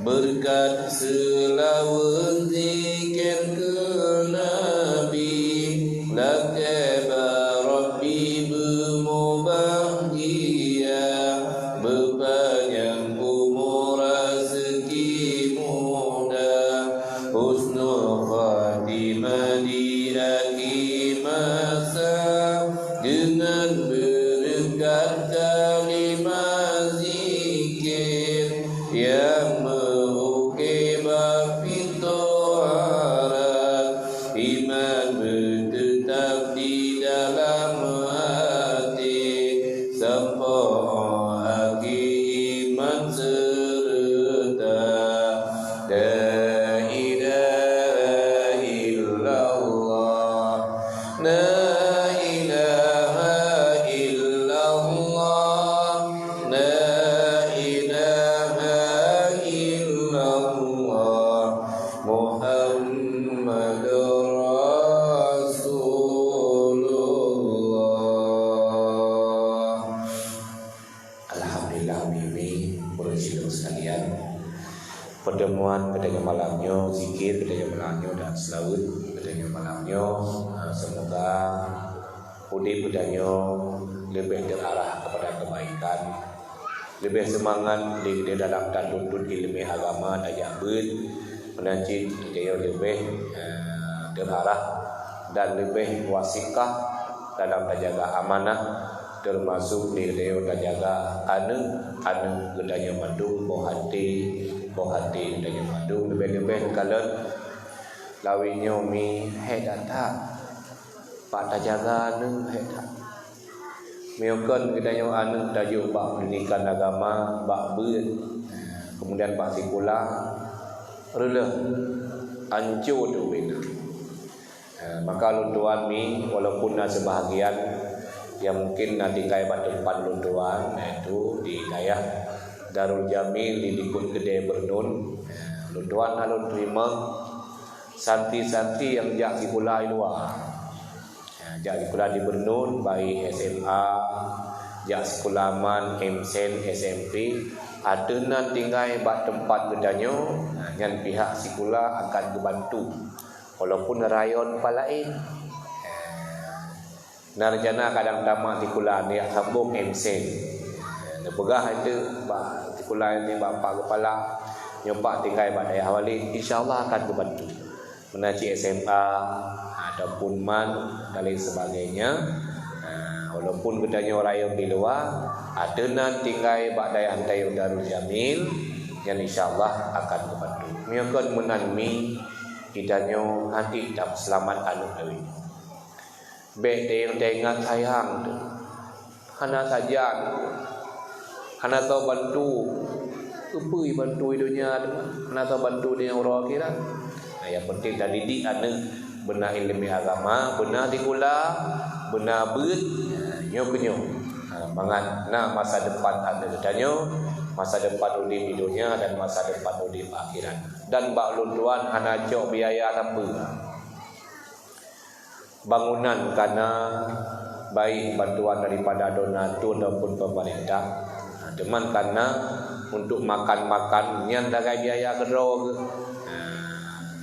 Beureukat seulaweuet zikir keu Nabi, lakée barôh pih beumubahgia, beupanyang umu raseuki muda, husnul khatimah di akhé masa, deungon beureukat kalimah zikir nyang meu-ukée bak pintoe harat, iman beuteutab di dalam até, sampoe akhé iman seureuta. La ilaha illallah. La ilaha illallah. La ilaha illallah. Muhammadur Rasulullah. Alhamdulillah, umi-umi, para sidang sekalian. Pertemuan geutanyoe malam nyoe, zikir geutanyoe malam nyoe dan seulaweuet geutanyoe malam nyoe, eh, semoga udeb geutanyoe leubeh teuarah kepada kebaikan, leubeh seumangat di, di dalam tanuntut ileumé agama tajak beuet, meunan cit geutanyoe leubeh, eh, teuarah dan leubeh wasikah dalam tajaga amanah, teumasuk di geutanyoe tajaga aneuëk-aneuëk geutanyoe mandum, boh até, boh até geutanyoe mandum, leubeh-leubeh neukalon lawét nyoe mi hék that-that. Bak tajaga aneuëk hék that. Meunyoe kon geutanyoe aneuëk tajok bak pendidikan agama, bak beuet, kemudian bak sikula, reuloh anco teuh ubena. Eh, maka lôn tuan mi, walaupun na seubahagian nyang mungkin na tinggai bak teumpat lôn tuan, yaitu di dayah Darul Jamil di likot keudée Beurnun, eh, lôn tuan na lôn teurimong santri-santri nyang jak sikula di luwa. Eh, jak sikula di Beurnun, baik S M A, jak sikula man, M Sen, S M P, ateueh nan tinggai bak teumpat geutanyoe, eh, nyan pihak sikula akan geubantu. Walaupun rayon pat laén. Na rencana kadang tamat sikula nyoe sambong M Sen. Neupeugah itu bak sikula nyoe bak Pak Kepala, nyoe Pak tinggai bak dayah Walid, insya Allah akan geubantu. Meunan cit S M A, ataupun man dan lain sebagainya. Ha, walaupun geutanyoe rayon di luwa, ateueh nan tinggai bak dayah Darul Jamil, nyan insya Allah akan geubantu. Meunyoe kon meunan mi, geutanyoe hana tapeuseulamat aneuëk lawét nyoe. Bék teuingat sayang teuh. Hana sajan. Hana soe bantu. Keupeue bantu di donya teuh? Hana soe bantu di uroe akhirat. Nah, nyang penting tadidik aneuëk beuna ileumé agama, beuna sikula, beuna beuet. Nah, nyoe keuh nyoe. Ha, mangat na masa depan aneuëk geutanyoe, masa depan udeb di donya dan masa depan udeb akhirat. Dan bak lôn tuan hana cok biaya sapeue. Bangunan ka na, baik bantuan daripada donatur ataupun pemerintah. Ha, teuma ka na untuk makan-makan nyan sagai biaya keudroe geuh. Ha,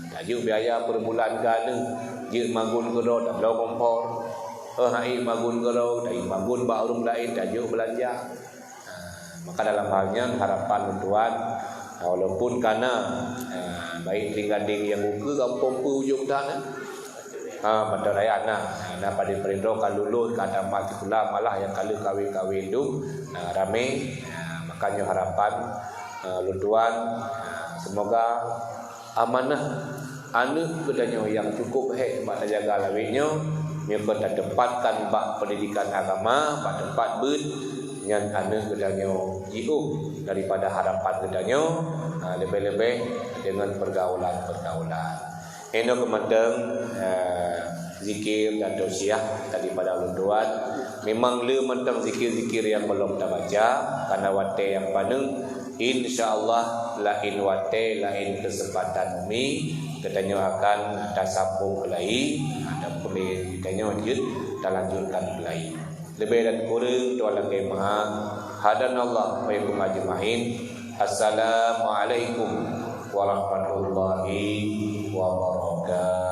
tajok biaya per bulan keu aneuëk, jeuet magun keudroe tabloe kompor. Oh, hai magun keudroe, tajok magun bak ureuëng laén tajok beulanja. Ha, maka dalam hal nyan harapan lôn tuan, ha, walaupun ka na, ha, baik teuingat deng nyang ukeue gampông peue ujong that, ha, mantong dayah na, ha, na padé-padé droe ka lulus, ka tamat sikula, malah nyang ka lheueh kawé-kawé dum, ha, ramé, ha, maka nyoe harapan, ha, lôn tuan, ha, semoga amanah aneuëk geutanyoe nyang cukup hék bak tajaga lawét nyoe, meunyoe kon tateumpatkan bak pendidikan agama, bak teumpat beuet, nyan aneuëk geutanyoe jiôh daripada harapan geutanyoe, ha, leubeh-leubeh deungon pergaulan-pergaulan. Inoe keuh mantong, ha, zikir dan tausiah daripada ulôn tuan. Memang le mantong zikir-zikir nyang gohlom tabaca, karena watée nyang paneuk. Insya Allah, laén watée, laén keuseumpatan umi, geutanyoe akan tasambong keulayi, ataupun geutanyoe jeuet talanjutkan keulayi. Leubeh dan kureueng, Tuhan lakée meuha. Hadanallah wa iyyakum ajmain. Assalamualaikum warahmatullahi wabarakatuh.